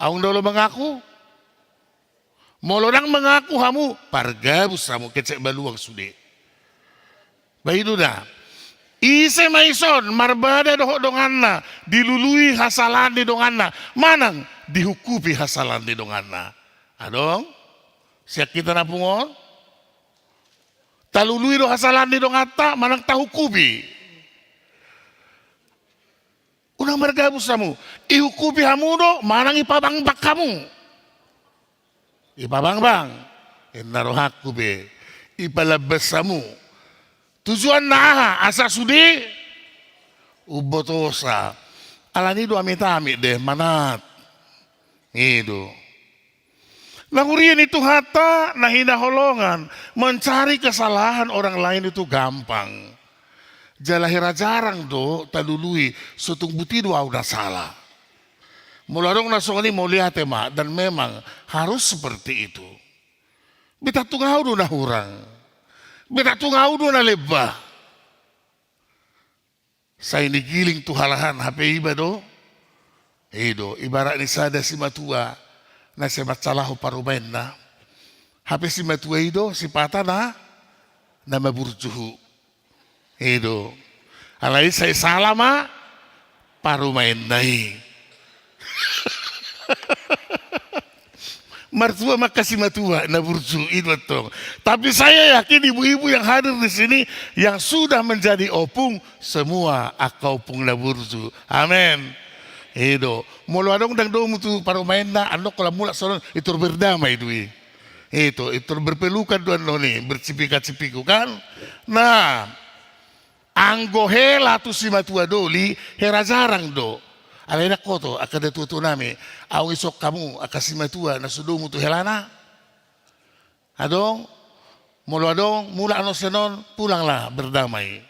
Au ndang olo mangaku? Molo ndang mangaku hamu, pargabus hamu, kecek baluang sude. Bah, i do da. Ise ma ison marbada dohot donganna dilului hasalaan ni donganna, manang dihungkupi hasalaan ni donganna? Adong? Sian hita na pungu on? Talului do hasalaan ni donganta, manang tahungkupi? Unang margabus hamu. Ihungkupi hamu do, manang ipabangbang hamu? Ipabangbang. Inna rohangku be. Ipalambas hamu. Tujuanna aha? Asa sude umbotosa. Alani i do amit-amit deh, manat. I do. Na huria ni Tuhanta na hinaholongan, mencari kesalahan orang lain itu gampang. Jala hira jarang do talului, so tung buti do au na sala. Molo adong na songon i, mauliate ma, dan memang harus seperti itu. Beta tung au do na hurang. Beta tung au do na lemah. Sai nigiling tu halahan hape iba do. I do, ibarat ni sada simatua na sai mansalahon parumaenna. Hape simatua i do sipata na, na maburjuhu. I do. Alai sai sala ma parumaenna i. Martua ma angka simatua na burju, i do antong. Tapi saya yakin ibu-ibu yang hadir di sini yang sudah menjadi opung, semua angka opung na burju. Amen. I do. Molo adong dang domu tu parumaenna, annon holan mulak songon i, tor berdamai do i. I do, i tor berpelukan do annon i, bercipika-cipiku kan. Nah, anggo hela tu simatua doli, hera jarang do. Alai ndang hoto, angka natua-tua nami, ahu ison hamu, angka simatua na so domu tu helana. Adong, molo adong, mulak annon sian on, pulanglah berdamai.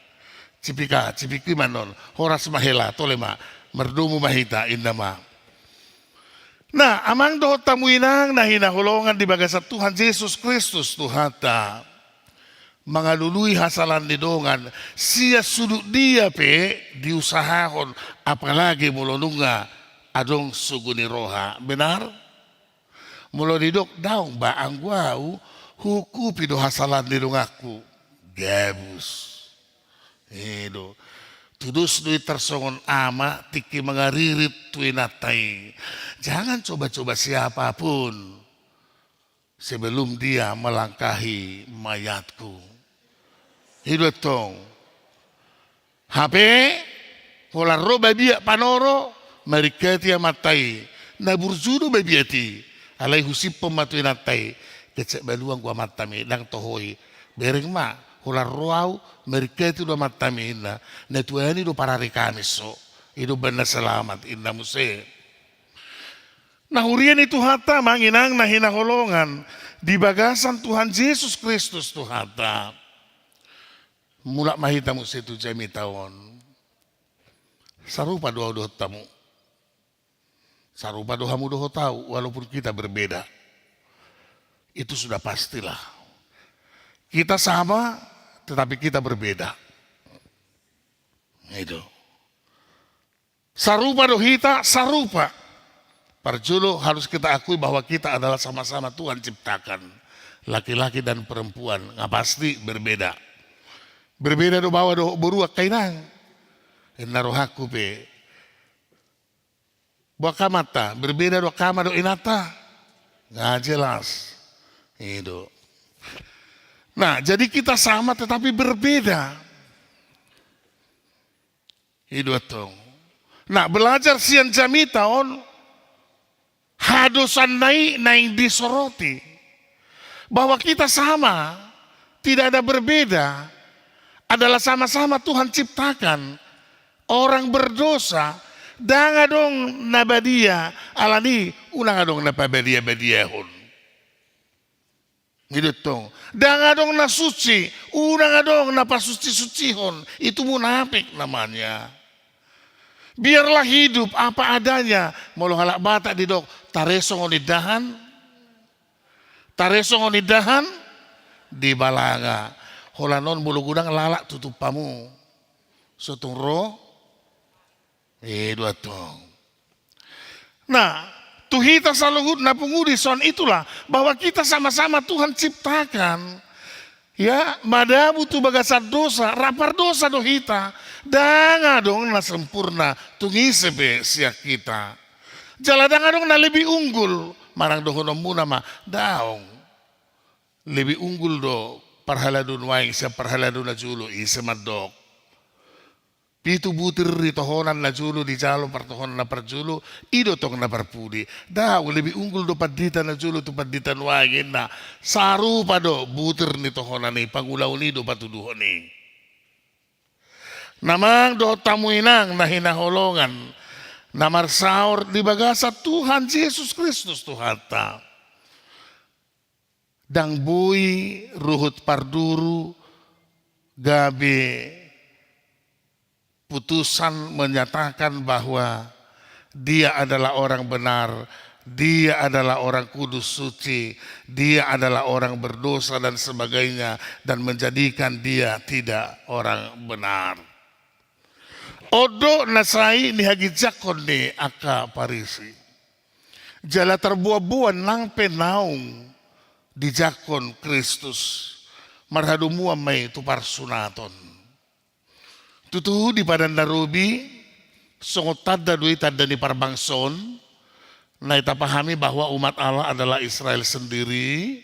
Cipika, cipiki ma annon, horas ma hela, tole ma, mardomu ma hita, inna ma. Nah, amang dohot hamu inang na hinaholongan di bagasan Tuhan Jesus Kristus Tuhanta. Mangalului hasalahan ni dongan, sian sudut dia pe diusahahon, apalagi molo nunga adong sogo ni roha. Benar? Molo didok daong ba anggo ahu, huhukupi do hasalahan ni donganku. Gabus. I do. Tudos do i tarsongon ama tingki mangaririt tu inanta i. Jangan coba-coba siapapun sebelum dia melangkahi mayatku. I do antong. Hape, holan ro babiat panoro, maringkati amanta i. Na burju do babiat i. Alai husiphon ma tu inanta i. Kecek balu anggo amantami, dang toho i. Bereng ma, holan ro ahu, maringkati do amantami inna. Na tuani do parari Kamis so. I do umbahen na selamat, inna muse. Na huria ni Tuhanta, amang inang na hinaholongan di bagasan Tuhan Jesus Kristus Tuhanta. Mulak ma hita muse tu jamita on. Sarupa do ahu dohot hamu. Sarupa do hamu dohot ahu, walaupun kita berbeda. Itu sudah pastilah. Kita sama, tetapi kita berbeda. Itu. Sarupa do hita, sarupa. Parjolo harus kita akui bahwa kita adalah sama-sama Tuhan ciptakan. Laki-laki dan perempuan, nga pasti berbeda. Berbeda do baoa dohot boru, angka inang. Inna rohangku pe. Boha angka amanta, berbeda do angka ama dohot inanta. Nga jelas. I do. Nah, jadi kita sama tetapi berbeda. I do antong. Nah, belajar sian jamita on, hadosanna i naeng disoroti. Bahwa kita sama, tidak ada berbeda, adalah sama-sama Tuhan ciptakan. Orang berdosa, dang adong na badia, alani unang adong na pabadia-badiahon. I do antong. Dang adong na suci, unang adong na pasuci-sucihon. Itu munafik namanya. Biarlah hidup apa adanya. Molo halak Batak didok, tare songon indahan. Tare songon indahan di balanga. Holan on molo godang lalak tutup hamu. So tung ro. I do antong. Nah, tu hita saluhutna pungu dison itulah, bahwa kita sama-sama Tuhan ciptakan. Ya, madabu tu bagasan dosa, rap mardosa do hita. Dang adong na sempurna, tung ise pe sian hita. Jala dang adong na lebih unggul, manang dohononmuna ma, daong. Lebih unggul do parhalado nuaeng sian parhalado na jolo, ise mandok. Pitu butir ni tohonan na jolo dijalo partohonan na parjolo, i do tong na parpudi. Daong, lebih unggul do pandita na jolo tu pandita nuaeng inna. Sarupa do butir ni tohonan i, pangulaon i do patuduhon i. Amang dohot hamu inang na hinaholongan, na marsaor di bagasan Tuhan Jesus Kristus Tuhanta. Dang boi ruhut parduru gabe putusan menyatakan bahwa dia adalah orang benar, dia adalah orang kudus suci, dia adalah orang berdosa dan sebagainya, dan menjadikan dia tidak orang benar. On do na sai nihaginjangkon ni angka Parisi. Jala tarboanboan nang pe naung dijangkon Kristus, marhadomuan ma i tu parsunaton. Tutu di Padan na Robi, songon tanda do i tanda ni parbangsoon, Nai tapahami bahwa umat Allah adalah Israel sendiri,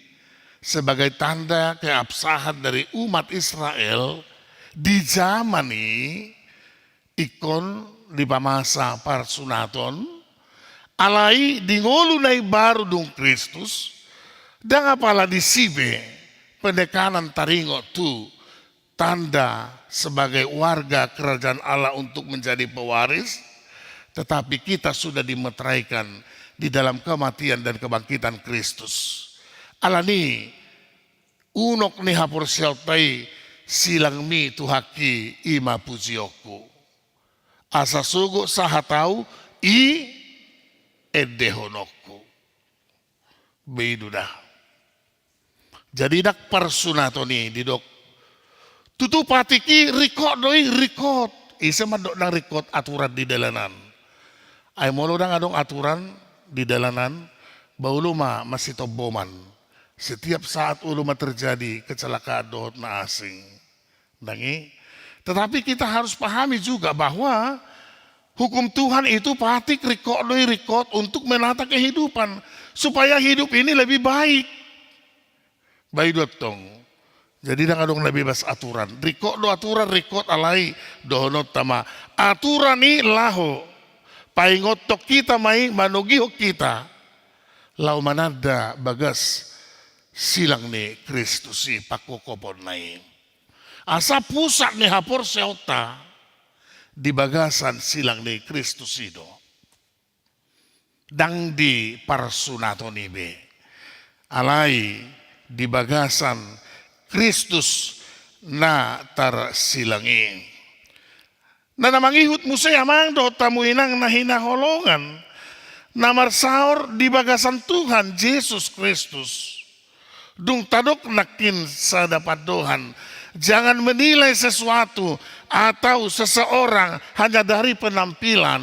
sebagai tanda keabsahan dari umat Israel di zaman i, ingkon dipamasa parsunaton, alai di ngolu na imbaru dung Kristus, ndang apala disi be penekanan taringot tu tanda sebagai warga kerajaan Allah untuk menjadi pewaris, tetapi kita sudah dimeteraikan di dalam kematian dan kebangkitan Kristus. Alani, unok ni haporseaonta i, silangmi Tuhanki, i ma pujionku. Asa sogot sahat ahu, i endehononku. Be i do da. Jadi ndang parsunaton i didok, tutu patik i ringkot do i, ringkot. Ise mandok ndang ringkot aturan di dalanan? Ai molo ndang adong aturan di dalanan, ba olo ma masitomboman. Setiap saat olo ma terjadi kecelakaan dohot na asing. Ndang i. Tetapi kita harus pahami juga bahwa hukum Tuhan itu patik, ringkot do i, ringkot untuk menata kehidupan, supaya hidup ini lebih baik. Ba i do antong. Jadi ndang adong na bebas aturan. Ringkot do aturan, ringkot, alai dohononta ma, aturan i laho paingothon hita ma i, manogihon hita laho mananda bagas silang ni Kristus i, pangkophoponna i. Asa pusat ni haporseaonta di bagasan silang ni Kristus i do. Ndang di parsunaton i be, alai di bagasan Kristus na tarsilang i. Na, na mangihut muse amang dohot hamu inang na hinaholongan, na marsaor di bagasan Tuhan Jesus Kristus. Dung tadok nangkin sada pandohan, jangan menilai sesuatu atau seseorang hanya dari penampilan.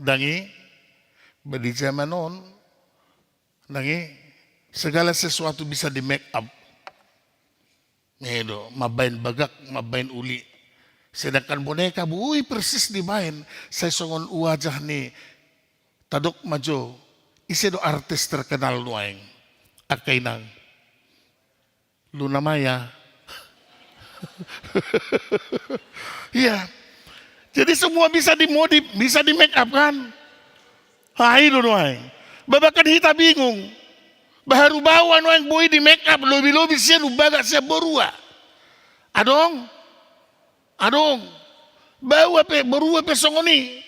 Ndang i? Ba di jaman on, ndang i, segala sesuatu bisa di make up. I do, mambaen bagak, mambaen uli. Sedangkan boneka boi persis dibaen, sai songon wajah ni, tadok ma jo, ise do artis terkenal nuaeng? Angka inang. Luna Maya. Iya. Jadi semua bisa dimodif, bisa di make up kan? Ah, i do nuaeng. Ba bahkan hita bingung. Ba haru baoa nuaeng boi di make up, lobi-lobi sian umbaga sian borua. Adong? Adong. Baoa pe, borua pe songon i.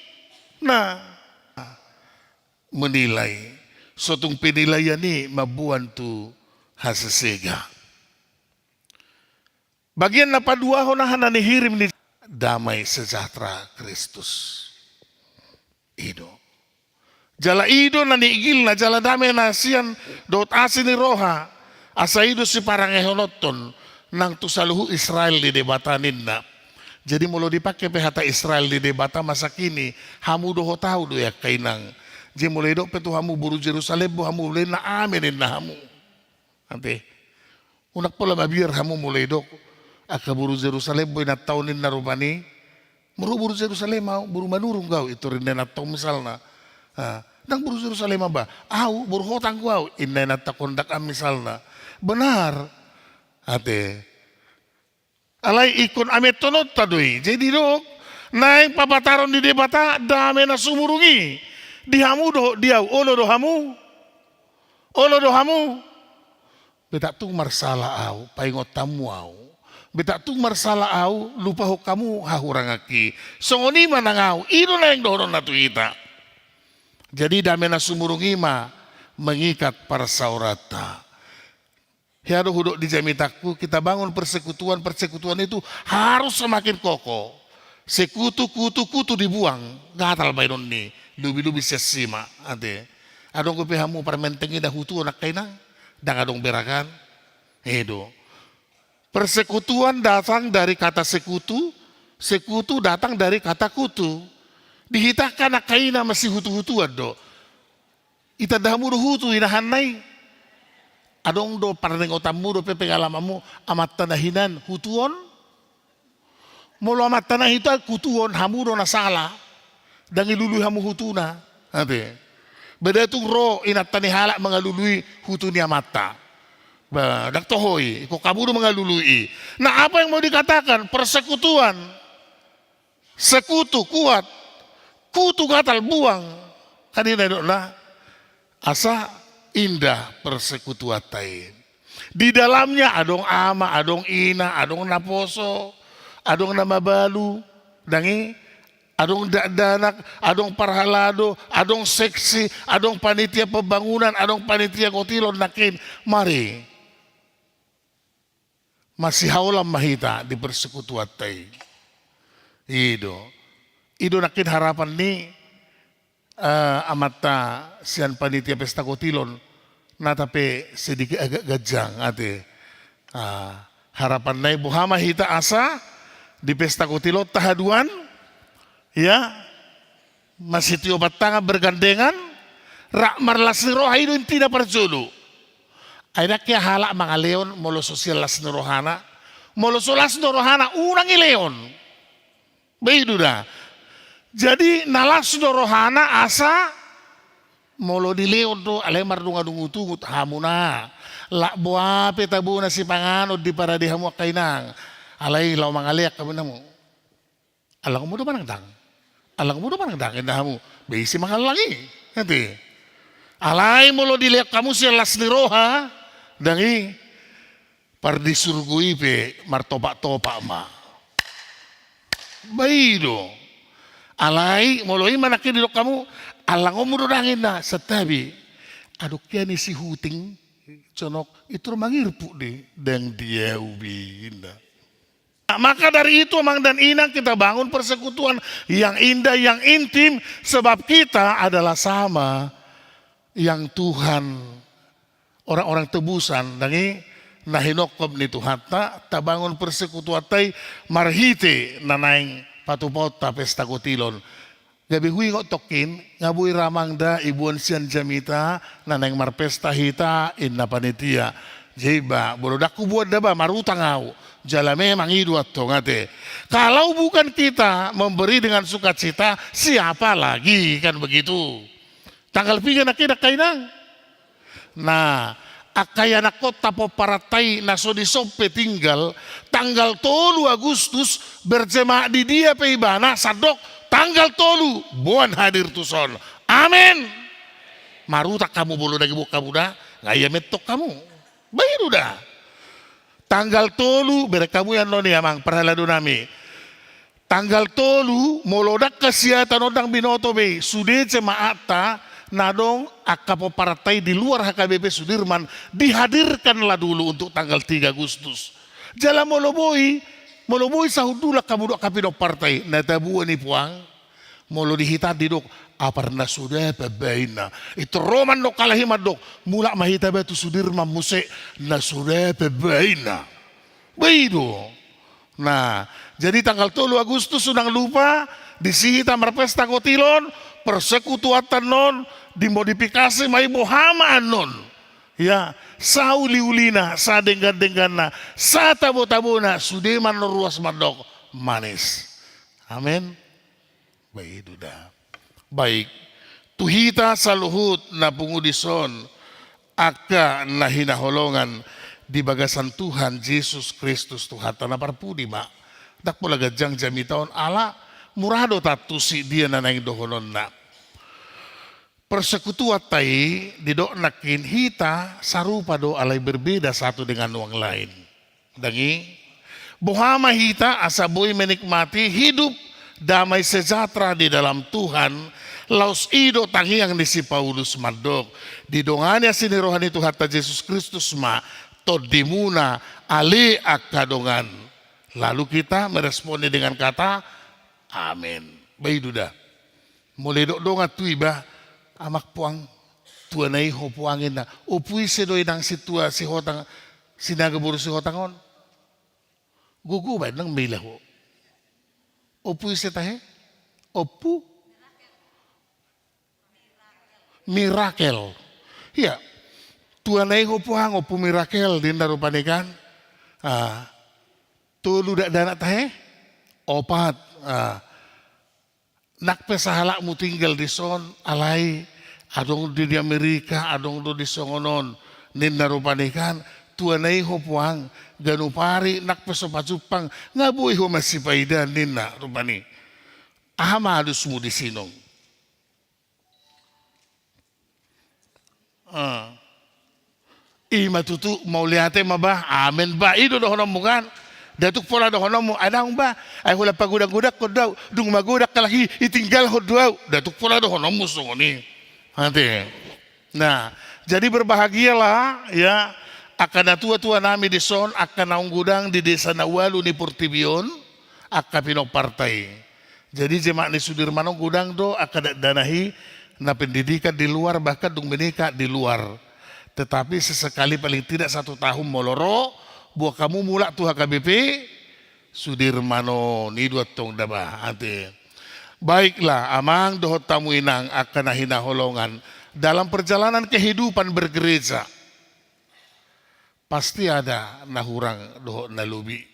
Nah, menilai. So tung penilaian i mamboan tu hasesega. Bagian na paduahon aha na nihirim ni damai sejahtera Kristus. I do. Jala i do na niigilna, jala dame na sian dohot asi ni roha, asa i do siparangehononton nang tu saluhut Israel ni Debata ninna. Jadi molo dipake pe hata Israel ni Debata masa kini, hamu dohot ahu do i angka inang. Jadi molo idok pe tu hamu boru Jerusalem bo hamu, ulaina ame ninna hamu. Ate. Unang pola mabiar hamu molo idok angka boru Jerusalem bo inanta on ninna rupani. Molo boru Jerusalem ahu, boru Manurung do ahu, intor ninna inanta on misalna. Ah, ndang boru Jerusalem aba, ahu boru Hotang do ahu, ninna inanta Kondak an misalna. Benar. Ate. Alai ingkon amethononta do i. Jadi didok, naeng papataron ni Debata dame na sumurung i di hamu dohot di ahu. Olo do hamu? Olo do hamu? Betak tung marsala ahu, paingot hamu ahu. Betak tung marsala ahu, lupahon hamu hahuranganki. Songon i ma nang ahu, i do naeng dohononna tu hita. Jadi dame na sumurung i ma mengikat parsaoranta. Hea do hudok di jamitangku, kita bangun persekutuan, persekutuan itu harus semakin kokoh. Sekutu, kutu, kutu dibuang, gatal baenon ni, lobi-lobi sian sima, ate. Adong dope hamu parmenteng i na hutuon angka inang, ndang adong berakan. I do. Persekutuan datang dari kata sekutu, sekutu datang dari kata kutu. Di hita angka inang masihutu-hutuan do. Itanda hamu do hutu inahanna i. Adong do parningotanmu dope pengalamanmu, amanta na hinan hutuon. Molo amanta na hinan hutuon, hamu do na sala. Ndang ilului hamu hutuna. Ate. Ba ndada tung ro inanta ni halak mangalului hutu ni amanta. Ba, ndang toho i, ingkon hamu do mangalului i. Nah, apa yang mau dikatakan? Persekutuan. Sekutu kuat, kutu gatal buang. Kan i na didokna. Asa indah persekutuanta i. Di dalamnya adong ama, adong ina, adong naposo, adong na mabalu, ndang i, adong dakdanak, adong parhalado, adong seksi, adong panitia pembangunan, adong panitia kotilon nangkin. Mari. Masihaolan ma hita di persekutuanta i. I do. I do nangkin harapan ni, eh, amanta sian panitia pesta kotilon. Nata pe sedikit agak ganjang ate. Ah, harapanna i boha ma hita asa di pesta kotilonta haduan, ya, masitiopan tangan bergandengan, rap marlas ni roha, i do intina parjolo. Ai ndang hea halak mangalehon molo so sian las ni rohana, molo so las do rohana unang ilehon. Ba i do da. Jadi na las do rohana asa molo dilehon do, alai mardongan ungut-ungut hamuna. Lak boha pe tabona sipanganon diparade hamu angka inang. Alai laho mangalehon hamu inna hamu. Allangonmu do manang ndang? Allangonmu do manang ndang inna hamu? Ba ise mangallang i? Ate. Alai molo dilehon hamu sian las ni roha, ndang i. Pardisurgo i pe martopak-topak ma. Ba i do. Alai molo i ma nangkin didok hamu, allangonmu do ndang inna, santabi. Adong hea ni si Huting, jonok, i tor mangirpuk do i, ndang di au be inna. Nah, maka dari itu, Amang dan Inang, kita bangun persekutuan yang indah, yang intim, sebab kita adalah sama yang Tuhan, orang-orang tebusan, ndang i, na hinophop ni Tuhanta, tabangun persekutuanta i marhite na naeng patupaonta pesta kotilon. Gabe huingot tongkin, nga boi ra Amang da iboan sian jamita, na naeng marpesta hita, inna panitia. Jadi ba, molo ndang huboan da ba, marutang au. Jala memang i do antong ate. Kalau bukan kita memberi dengan sukacita, siapa lagi, kan begitu? Tanggal piga nangkin angka inang? Nah, angka ianakhonta pomparanta i na so dison pe tinggal, tanggal tolu Agustus, berjemaat di dia pe ibana, sandok, tanggal tolu, boan hadir tuson. Amen. Marutang hamu molo ndang diboan hamu da, nga ia mentong hamu. Ba i do da. Tanggal tolu, bereng hamu i annon i Amang, parhalado nami. Tanggal tolu, molo ndang hasiatan on ndang binoto be i, sude jemaatta na adong angka pomparanta i di luar H K B P Sudirman, dihadirkanlah dulu untuk tanggal tiga Agustus. Jala molo boi, molo boi sahundulan hamu dohot angka pinomparta i, na taboan i puang, molo di hita didok, apar na so dapot ba inna. I tor ro mandok halak i mandok, mulak ma hita ba tu Sudirman muse, na so dapot ba inna. Ba i do. Nah, jadi tanggal tolu Agustus unang lupa, disi hita marpesta kotilon, persekutuanta on dimodifikasi ma i boha ma annon. Ya, sauliulina, sadenggan-dengganna, satabotabona, sude ma annon ruas mandok, manis. Amen. Ba i do da. Baik. Tu hita saluhut na pungu dison, angka na hinaholongan di bagasan Tuhan Jesus Kristus Tuhanta, na parpudi ma. Ndang pola ganjang jamita on ala mura do taantusi dia na naeng dohononna. Persekutuanta i didok nangkin hita sarupa do alai berbeda satu dengan uang lain. Ndang i? Boha ma hita asa boi menikmati hidup damai sejahtera di dalam Tuhan, laos i do tangiang ni si Paulus mandok, didongani asi ni roha ni Tuhanta Jesus Kristus ma tondimuna ale angka dongan. Lalu kita meresponi dengan kata, amin. Ba i do da. Molo didok dongan tu iba, amak puang, tua na i ho puang inna. Ompu ise do inang si tua Sihotang, Sinaga boru Sihotang on? Gogo baen nang maila ho. Ompu ise tahe? Ompu Mirakel. Ia. Tua na i ho puang, Ompu Mirakel, ninna rupani kan. Ah. Tolu dakdanak tahe? Opat. Ah. Nang pe sahalakmu tinggal dison, alai Adong do di Amerika, adong do di songon on, ninna rupani kan, tuana i ho puang, ganup ari nang pe so pajumpang, nga boi ho masipaidaan ninna rupani. Aha ma alusmu disi nong? Ah. I ma tutu, mauliate ma bah, amen bah, i do dohononmu kan? Datuk pola dohononmu, adong bah, ai holan pagodang-godangkon do au, dung magodang halak i, itinggalhon do au, datuk pola dohononmu songon i. Ate. Nah, jadi berbahagialah ya, angka natua-tua nami dison, angka naung godang di desa na ualu ni portibi on, angka pinomparta i. Jadi jemaat ni Sudirman on godang do angka dakdanak i na pendidikan di luar, bahkan dung menikah di luar. Tetapi sesekali paling tidak satu tahun molo ro, boan hamu mulak tu H K B P Sudirman on, i do antong da bah, ate. Baiklah, amang dohot hamu inang angka na hinaholongan, dalam perjalanan kehidupan bergereja, pasti ada na hurang dohot na lobi.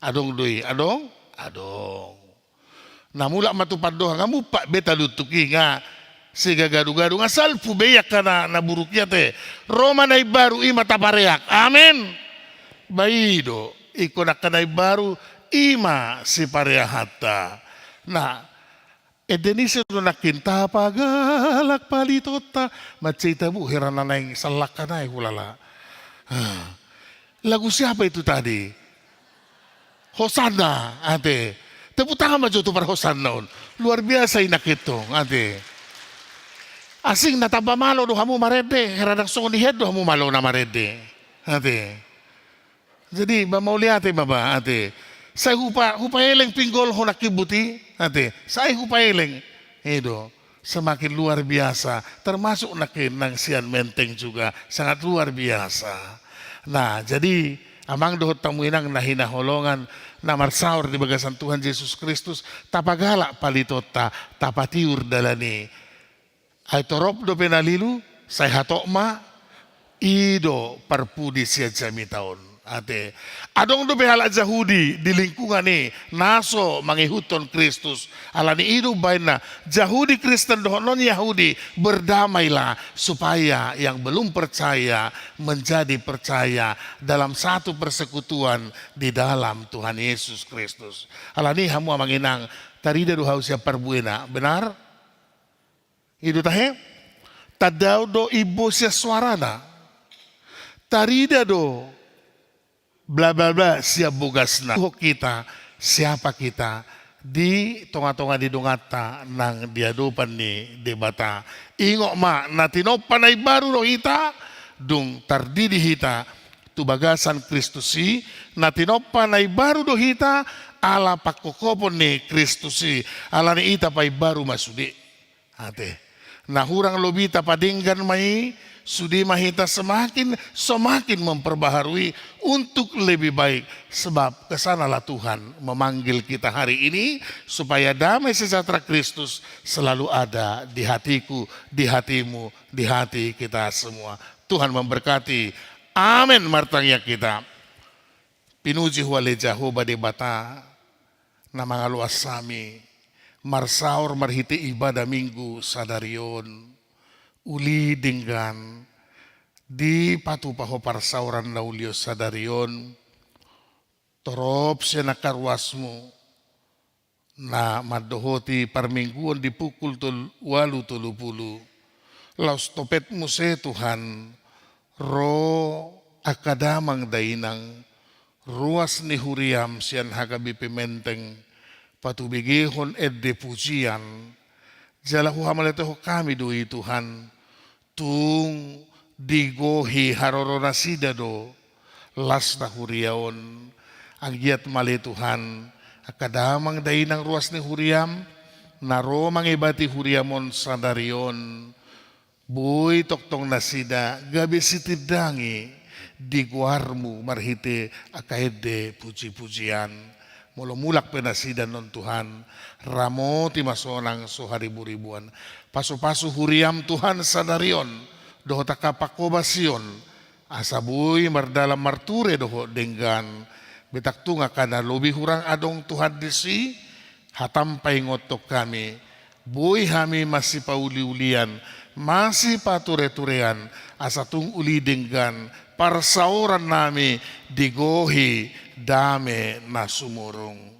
Adong do i, adong? Adong. Na mulak ma tu pandohan, nga mumpak be talutuk i, nga sega gadu-gadu, nga salpu be i angka na, na buruk i ate. Ro ma na imbaru, i ma tapareak. Amen. Ba i do, ingkon angka na imbaru, i ma sipareahanta. Nah, ende ni ise do nangkin tapagalak palitonta. Mansai tabu hera na naeng sallangka nai hulala. Ah. Lagu siapa itu tadi? Hosanna, ate. Tepuk tangan ma jo tu parhosanna on. Luar biasa i nangkin tong, ate. Asing na tamba malo do hamu marende, hera ndang songon i hian do hamu malona marende. Ate. Jadi, ba mauliate ma ba, ate. Sai hupa, hupaeleng pinggolhu nangkin buti, ate. Sai hupaeleng. I do. Semakin luar biasa, termasuk nangkin nang sian Menteng juga sangat luar biasa. Nah, jadi amang dohot hamu inang na hinaholongan, na marsaor di bagasan Tuhan Jesus Kristus, tapagalak palitonta, tapatiur dalan i. Ai torop dope na lilu, sai hatop ma, i do parpudi sian jamita on. Ate. Adong dope halak Jahudi di lingkungan i na so mangihuthon Kristus. Alani i do umbahen na Jahudi Kristen dohot non Jahudi berdamailah supaya yang belum percaya menjadi percaya dalam satu persekutuan di dalam Tuhan Yesus Kristus. Alani i hamu amang inang, tarida do hau sian parbuena, benar? I do tahe, tandahon do imbo sian soarana. Tarida do bla bla bla sian bogasna. Ho kita, siapa kita di tonga-tonga ni donganta nang di adopan ni Debata. Ingot ma, na tinompa na imbaru do hita, dung tardidi hita tu bagasan Kristus i, na tinompa na imbaru do hita, ala pangkophopon ni Kristus i, alani i tapaimbaru ma sude. Ate. Na hurang lobi tapadenggan ma i, sude ma hita semakin, semakin memperbaharui untuk lebih baik. Sebab kesanalah Tuhan memanggil kita hari ini, supaya damai sejahtera Kristus selalu ada di hatiku, di hatimu, di hati kita semua. Tuhan memberkati. Amen. Martangiang hita. Pinuji Ho ale Jahowa Debata, na mangaloas hami, marsaor marhite ibadah Minggu sadari on, uli denggan, dipatupa Ho parsaoran na uli on sadari on, torop sian angka ruasmu, na mandohoti parmingguon di pukul tol-, ualu tolu pulu. Laos topet muse Tuhan, ro angka damang dainang, ruas ni huriam sian H K B P Menteng, patubegehon ende pujian, jala huhamauliatehon hami do i Tuhan, tung digohi haroro nasida do las na huria on. Anggiat ma ale Tuhan, angka damang dainang ruas ni huriam, na ro mangebati huriam on sadari on, boi tongtong nasida gabe sitindangi di goarmu marhite angka ende pujipujian. Molo mulak pe nasida non Tuhan, ramoti ma sonang so hariburibuan. Pasupasu huriam Tuhan sadari on, dohot angka pangkobasion, asa boi mardalan marture dohot denggan. Betang tung angka na lobi hurang adong Tuhan disi, hatam paingothon hami, boi hami masipauliulian, Masipatureturean, asa tung uli denggan parsaorannami digohi dame na sumurung.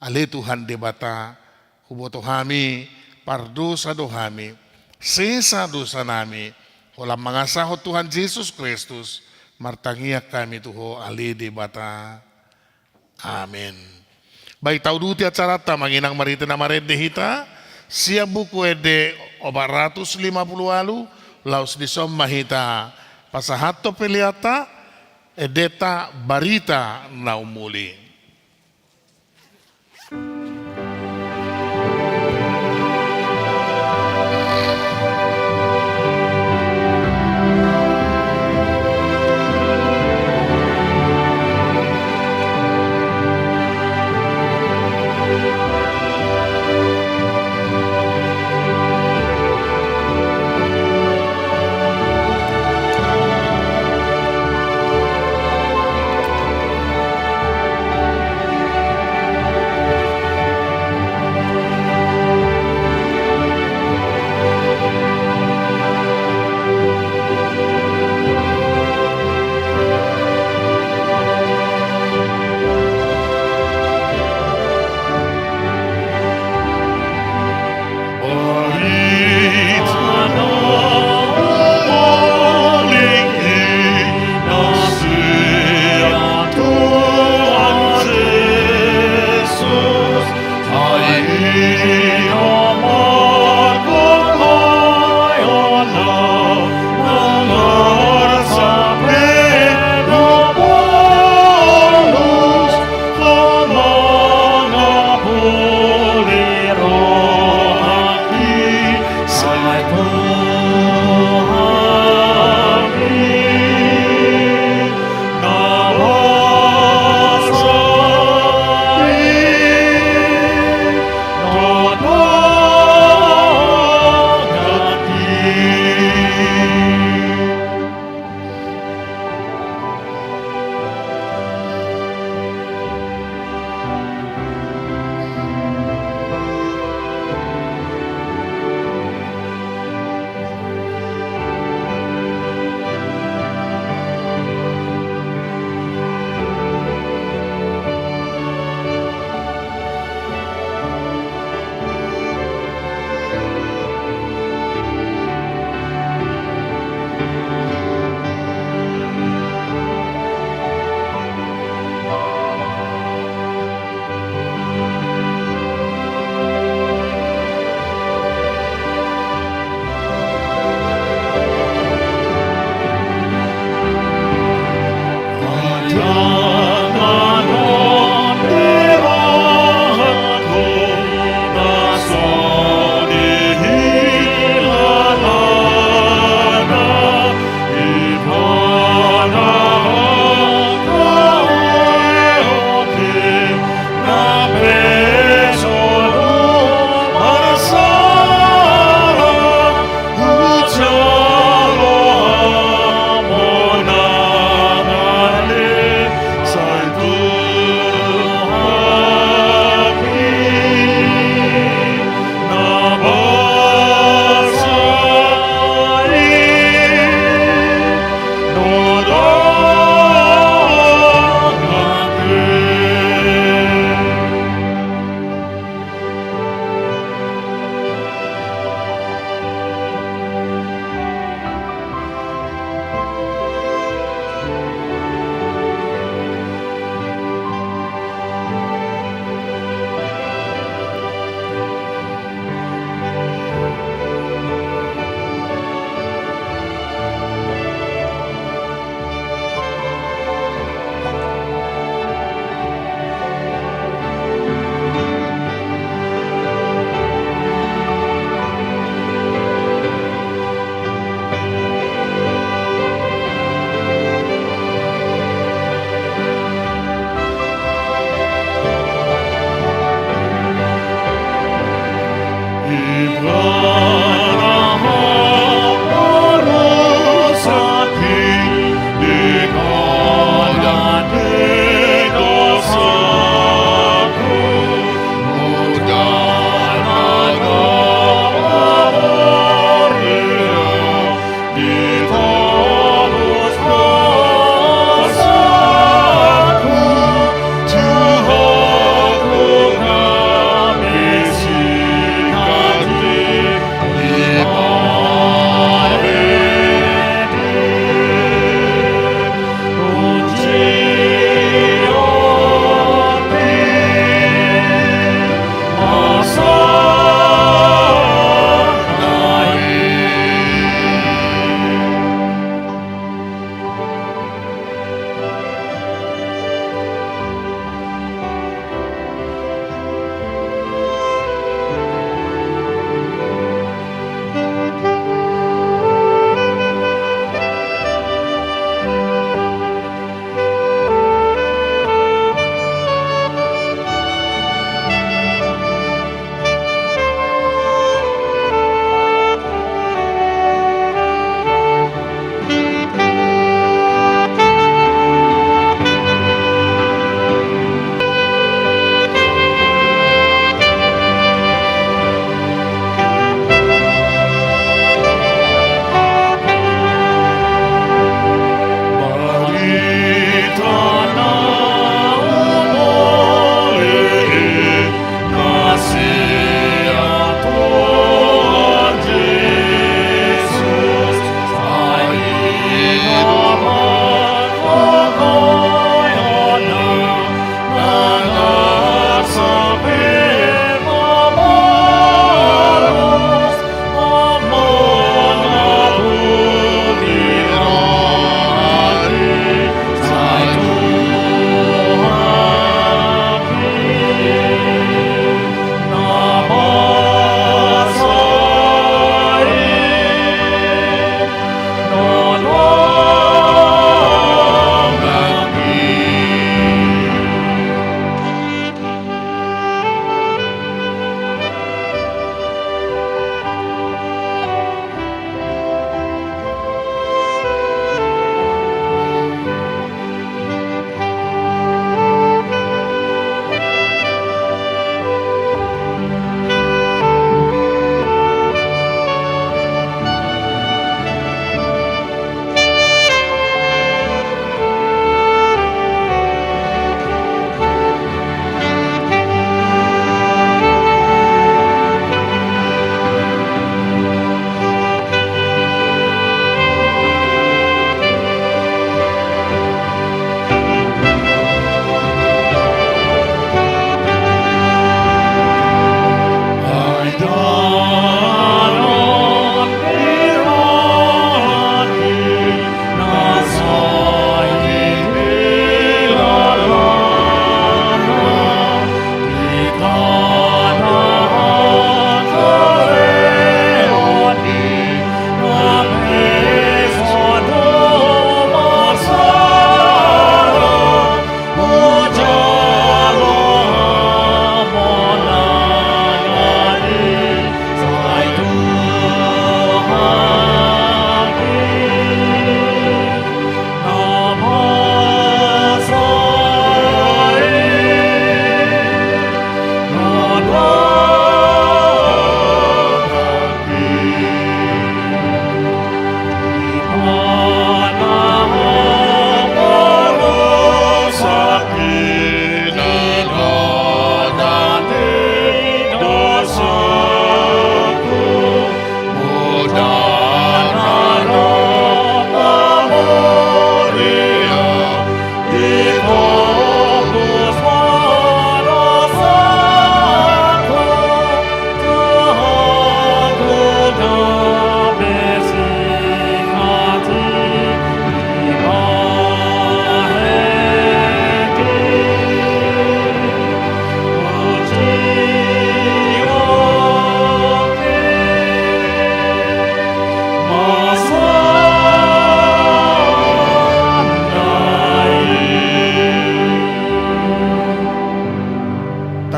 Ale Tuhan Debata, huboto hami, pardosa do hami, sesa dosanami, holan mangasahon Tuhan Jesus Kristus, martangiang hami tu Ho ale Debata. Amen. Baik, tauduti acaranta ma inang marhite na marende hita, sian Buku Ende opat ratus lima puluh ualu, laos dison ma hita pasahathon peleanta, endenta Barita Na Umuli.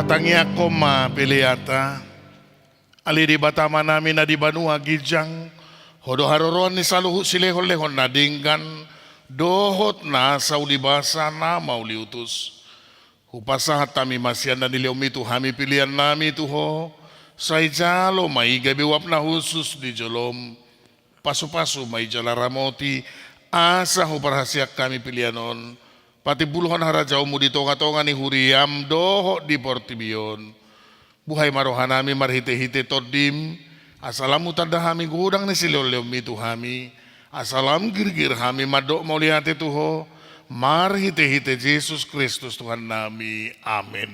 Tangiangkon ma peleanta. Ale Debata Amanami na di banua ginjang, Ho do haroroan ni saluhut silehonlehon na denggan dohot nasa ulibasa na mauliutus. Hupasahat hami ma sian na nilehonMi tu hami peleannami tu Ho, sai jalo ma i gabe uap na hushus di joloM. Pasupasu ma i jala ramoti, asa huparhaseang hami pelean on patimbulhon harajaonMu di tongatonga ni huriaM dohot di portibi on. Buhai ma rohanami marhitehite TondiM, asa lam hutanda hami godang ni silehonlehonMi tu hami, asa lam girgir hami mandok mauliate tu Ho, marhitehite Jesus Kristus Tuhannami. Amen.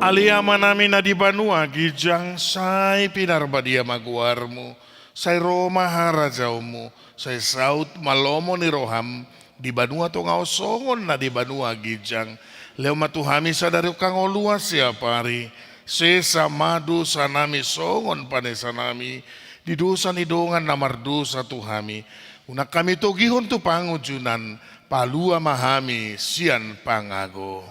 Ale Amanami na di banua ginjang, sai pinarbadia ma goarMu, sai ro ma harajaonMu, sai saut ma lomo ni rohaM di banua tonga on songon na di banua ginjang. Lehon ma tu hami sadari on hangoluan siapari, sesa ma dosanami songon panesanami di dosa ni dongan na mardosa tu hami. Unang hami togihon tu pangunjunan, palua ma hami sian pangago.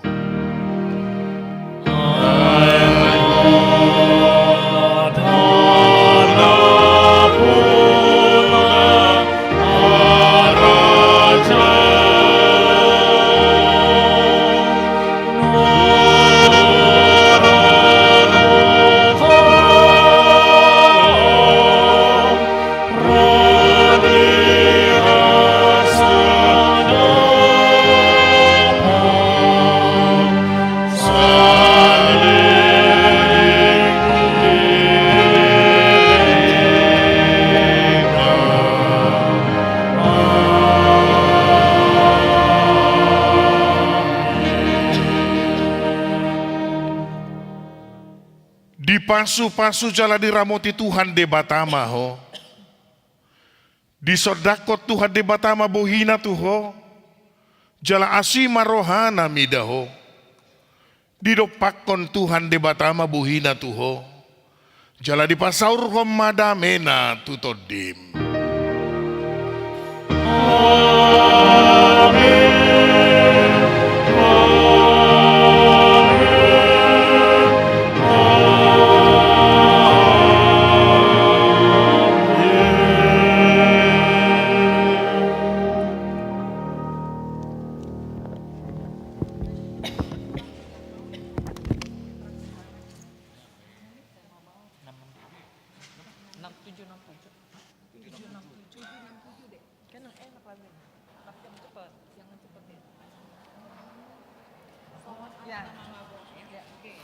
Dipasupasu jala diramoti Tuhan Debata ma ho. Disondangkon Tuhan Debata ma bohiNa tu ho, jala asi ma rohaNa mida ho. Didompakkon Tuhan Debata ma bohiNa tu ho, jala dipasaurhon ma dameNa tu tondim. Amen. Amen. Amen. Enam tujuh, enam tujuh. Tujuh enam tujuh deh. Kan yang enak lagunya. Tapi jangan cepet. Jangan cepet ya. Ya. Ya, oke.